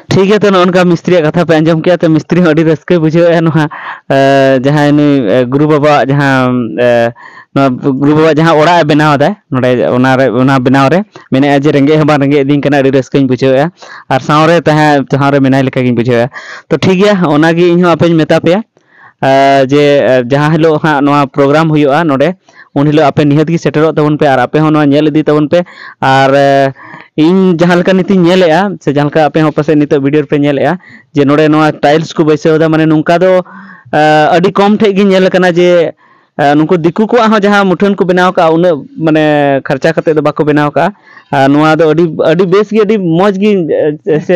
ᱴᱷᱤᱠ ᱜᱮᱭᱟ, ᱛᱚ ᱱᱚᱜᱼᱚ ᱱᱚᱝᱠᱟ ᱢᱤᱥᱛᱨᱤᱭᱟᱜ ᱠᱟᱛᱷᱟ ᱯᱮ ᱟᱸᱡᱚᱢ ᱠᱮᱜᱼᱟ, ᱛᱚ ᱢᱤᱥᱛᱨᱤ ᱦᱚᱸ ᱟᱹᱰᱤ ᱨᱟᱹᱥᱠᱟᱹᱭ ᱵᱩᱡᱷᱟᱹᱣᱮᱫᱼᱟ ᱱᱚᱣᱟ, ᱮ, ᱡᱟᱦᱟᱸᱭ ᱱᱩᱭ, ᱮ, ᱜᱩᱨᱩ ᱵᱟᱵᱟᱣᱟᱜ ᱡᱟᱦᱟᱸ, ᱮ, ᱱᱚᱣᱟ ᱜᱩᱨᱩ ᱵᱟᱵᱟᱣᱟᱜ ᱡᱟᱦᱟᱸ ᱚᱲᱟᱜ ᱮ ᱵᱮᱱᱟᱣ ᱮᱫᱟᱭ ᱱᱚᱰᱮ, ᱚᱱᱟ ᱨᱮ, ᱚᱱᱟ ᱵᱮᱱᱟᱣ ᱨᱮ ᱢᱮᱱᱮᱫᱼᱟ ᱡᱮ ᱨᱮᱸᱜᱮᱡ ᱦᱚᱸ ᱵᱟᱝ ᱨᱮᱸᱜᱮᱡ ᱤᱫᱤᱧ ᱠᱟᱱᱟ, ᱟᱹᱰᱤ ᱨᱟᱹᱥᱠᱟᱹᱧ ᱵᱩᱡᱷᱟᱹᱣᱮᱫᱼᱟ ᱟᱨ ᱥᱟᱶ ᱨᱮ ᱛᱟᱦᱮᱸ, ᱥᱟᱶ ᱨᱮ ᱢᱮᱱᱟᱭ ᱞᱮᱠᱟ ᱜᱤᱧ ᱵᱩᱡᱷᱟᱹᱣᱮᱫᱼᱟ᱾ ᱛᱚ ᱴᱷᱤᱠ ᱜᱮᱭᱟ, ᱚᱱᱟ ᱜᱮ ᱤᱧ ᱦᱚᱸ ᱟᱯᱮᱧ ᱢᱮᱛᱟ ᱯᱮᱭᱟ, ᱮ, ᱡᱮ, ᱮ, ᱡᱟᱦᱟᱸ ᱦᱤᱞᱳᱜ ᱦᱟᱸᱜ ᱱᱚᱣᱟ ᱯᱨᱳᱜᱨᱟᱢ ᱦᱩᱭᱩᱜᱼᱟ ᱱᱚᱰᱮ, ᱩᱱ ᱦᱤᱞᱳᱜ ᱟᱯᱮ ᱱᱤᱦᱟᱹᱛ ᱜᱮ ᱥᱮᱴᱮᱨᱚᱜ ᱛᱟᱵᱚᱱ ᱯᱮ ᱟᱨ ᱟᱯᱮ ᱦᱚᱸ ᱱᱚᱣᱟ ᱧᱮᱞ ᱤᱫᱤ ᱛᱟᱵᱚᱱ ᱯᱮ᱾ ᱟᱨ, ᱮ, ᱤᱧ ᱡᱟᱦᱟᱸ ᱞᱮᱠᱟ ᱱᱤᱛᱤᱧ ᱧᱮᱞᱮᱫᱼᱟ, ᱥᱮ ᱡᱟᱦᱟᱸ ᱞᱮᱠᱟ ᱟᱯᱮ ᱦᱚᱸ ᱯᱟᱥᱮᱡ ᱱᱤᱛᱚᱜ ᱵᱷᱤᱰᱤᱭᱳ ᱨᱮᱯᱮ ᱧᱮᱞᱮᱫᱼᱟ, ᱡᱮ ᱱᱚᱰᱮ ᱱᱚᱣᱟ ᱴᱟᱭᱤᱞᱥ ᱠᱚ ᱵᱟᱹᱭᱥᱟᱹᱣ ᱮᱫᱟ, ᱢᱟᱱᱮ ᱱᱚᱝᱠᱟ ᱫᱚ, ᱮ, ᱟᱹᱰᱤ ᱠᱚᱢ ᱴᱷᱮᱡ ᱜᱤᱧ ᱧᱮᱞ ᱠᱟᱱᱟ ᱡᱮ, ᱮ, ᱱᱩᱠᱩ ᱫᱤᱠᱩ ᱠᱚᱣᱟᱜ ᱦᱚᱸ ᱡᱟᱦᱟᱸ ᱢᱩᱴᱷᱟᱹᱱ ᱠᱚ ᱵᱮᱱᱟᱣ ᱠᱟᱜᱼᱟ, ᱩᱱᱟᱹᱜ ᱢᱟᱱᱮ ᱠᱷᱟᱨᱪᱟ ᱠᱟᱛᱮ ᱫᱚ ᱵᱟᱠᱚ ᱵᱮᱱᱟᱣ ᱠᱟᱜᱼᱟ᱾ ᱟᱨ ᱱᱚᱣᱟ ᱫᱚ ᱟᱹᱰᱤ, ᱟᱹᱰᱤ ᱵᱮᱥ ᱜᱮ, ᱟᱹᱰᱤ ᱢᱚᱡᱽ ᱜᱮ, ᱮ, ᱥᱮ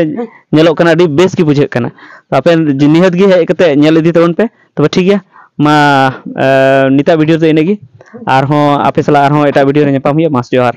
ᱧᱮᱞᱚᱜ ᱠᱟᱱᱟ, ᱟᱹᱰᱤ ᱵᱮᱥ ᱜᱮ ᱵᱩᱡᱷᱟᱹᱜ ᱠᱟᱱᱟ᱾ ᱛᱚ ᱟᱯᱮ ᱱᱤᱦᱟᱹᱛ ᱜᱮ ᱦᱮᱡ ᱠᱟᱛᱮ ᱧᱮᱞ ᱤᱫᱤ ᱛᱟᱵᱚᱱ ᱯᱮ᱾ ᱛᱚᱵᱮ ᱴᱷᱤᱠ ᱜᱮᱭᱟ, ᱢᱟ, ᱮ, ᱱᱤᱛᱟᱜ ᱵᱷᱤᱰᱤᱭᱳ ᱫᱚ ᱤᱱᱟᱹᱜ ᱜᱮ, ᱟᱨᱦᱚᱸ ᱟᱯᱮ ᱥᱟᱞᱟᱜ ᱟᱨᱦᱚᱸ ᱮᱴᱟᱜ ᱵᱷᱤᱰᱤᱭᱳ ᱨᱮ ᱧᱟᱯᱟᱢ ᱦᱩᱭᱩᱜᱼᱟ᱾ ᱢᱟᱥ ᱡᱚᱦᱟᱨ᱾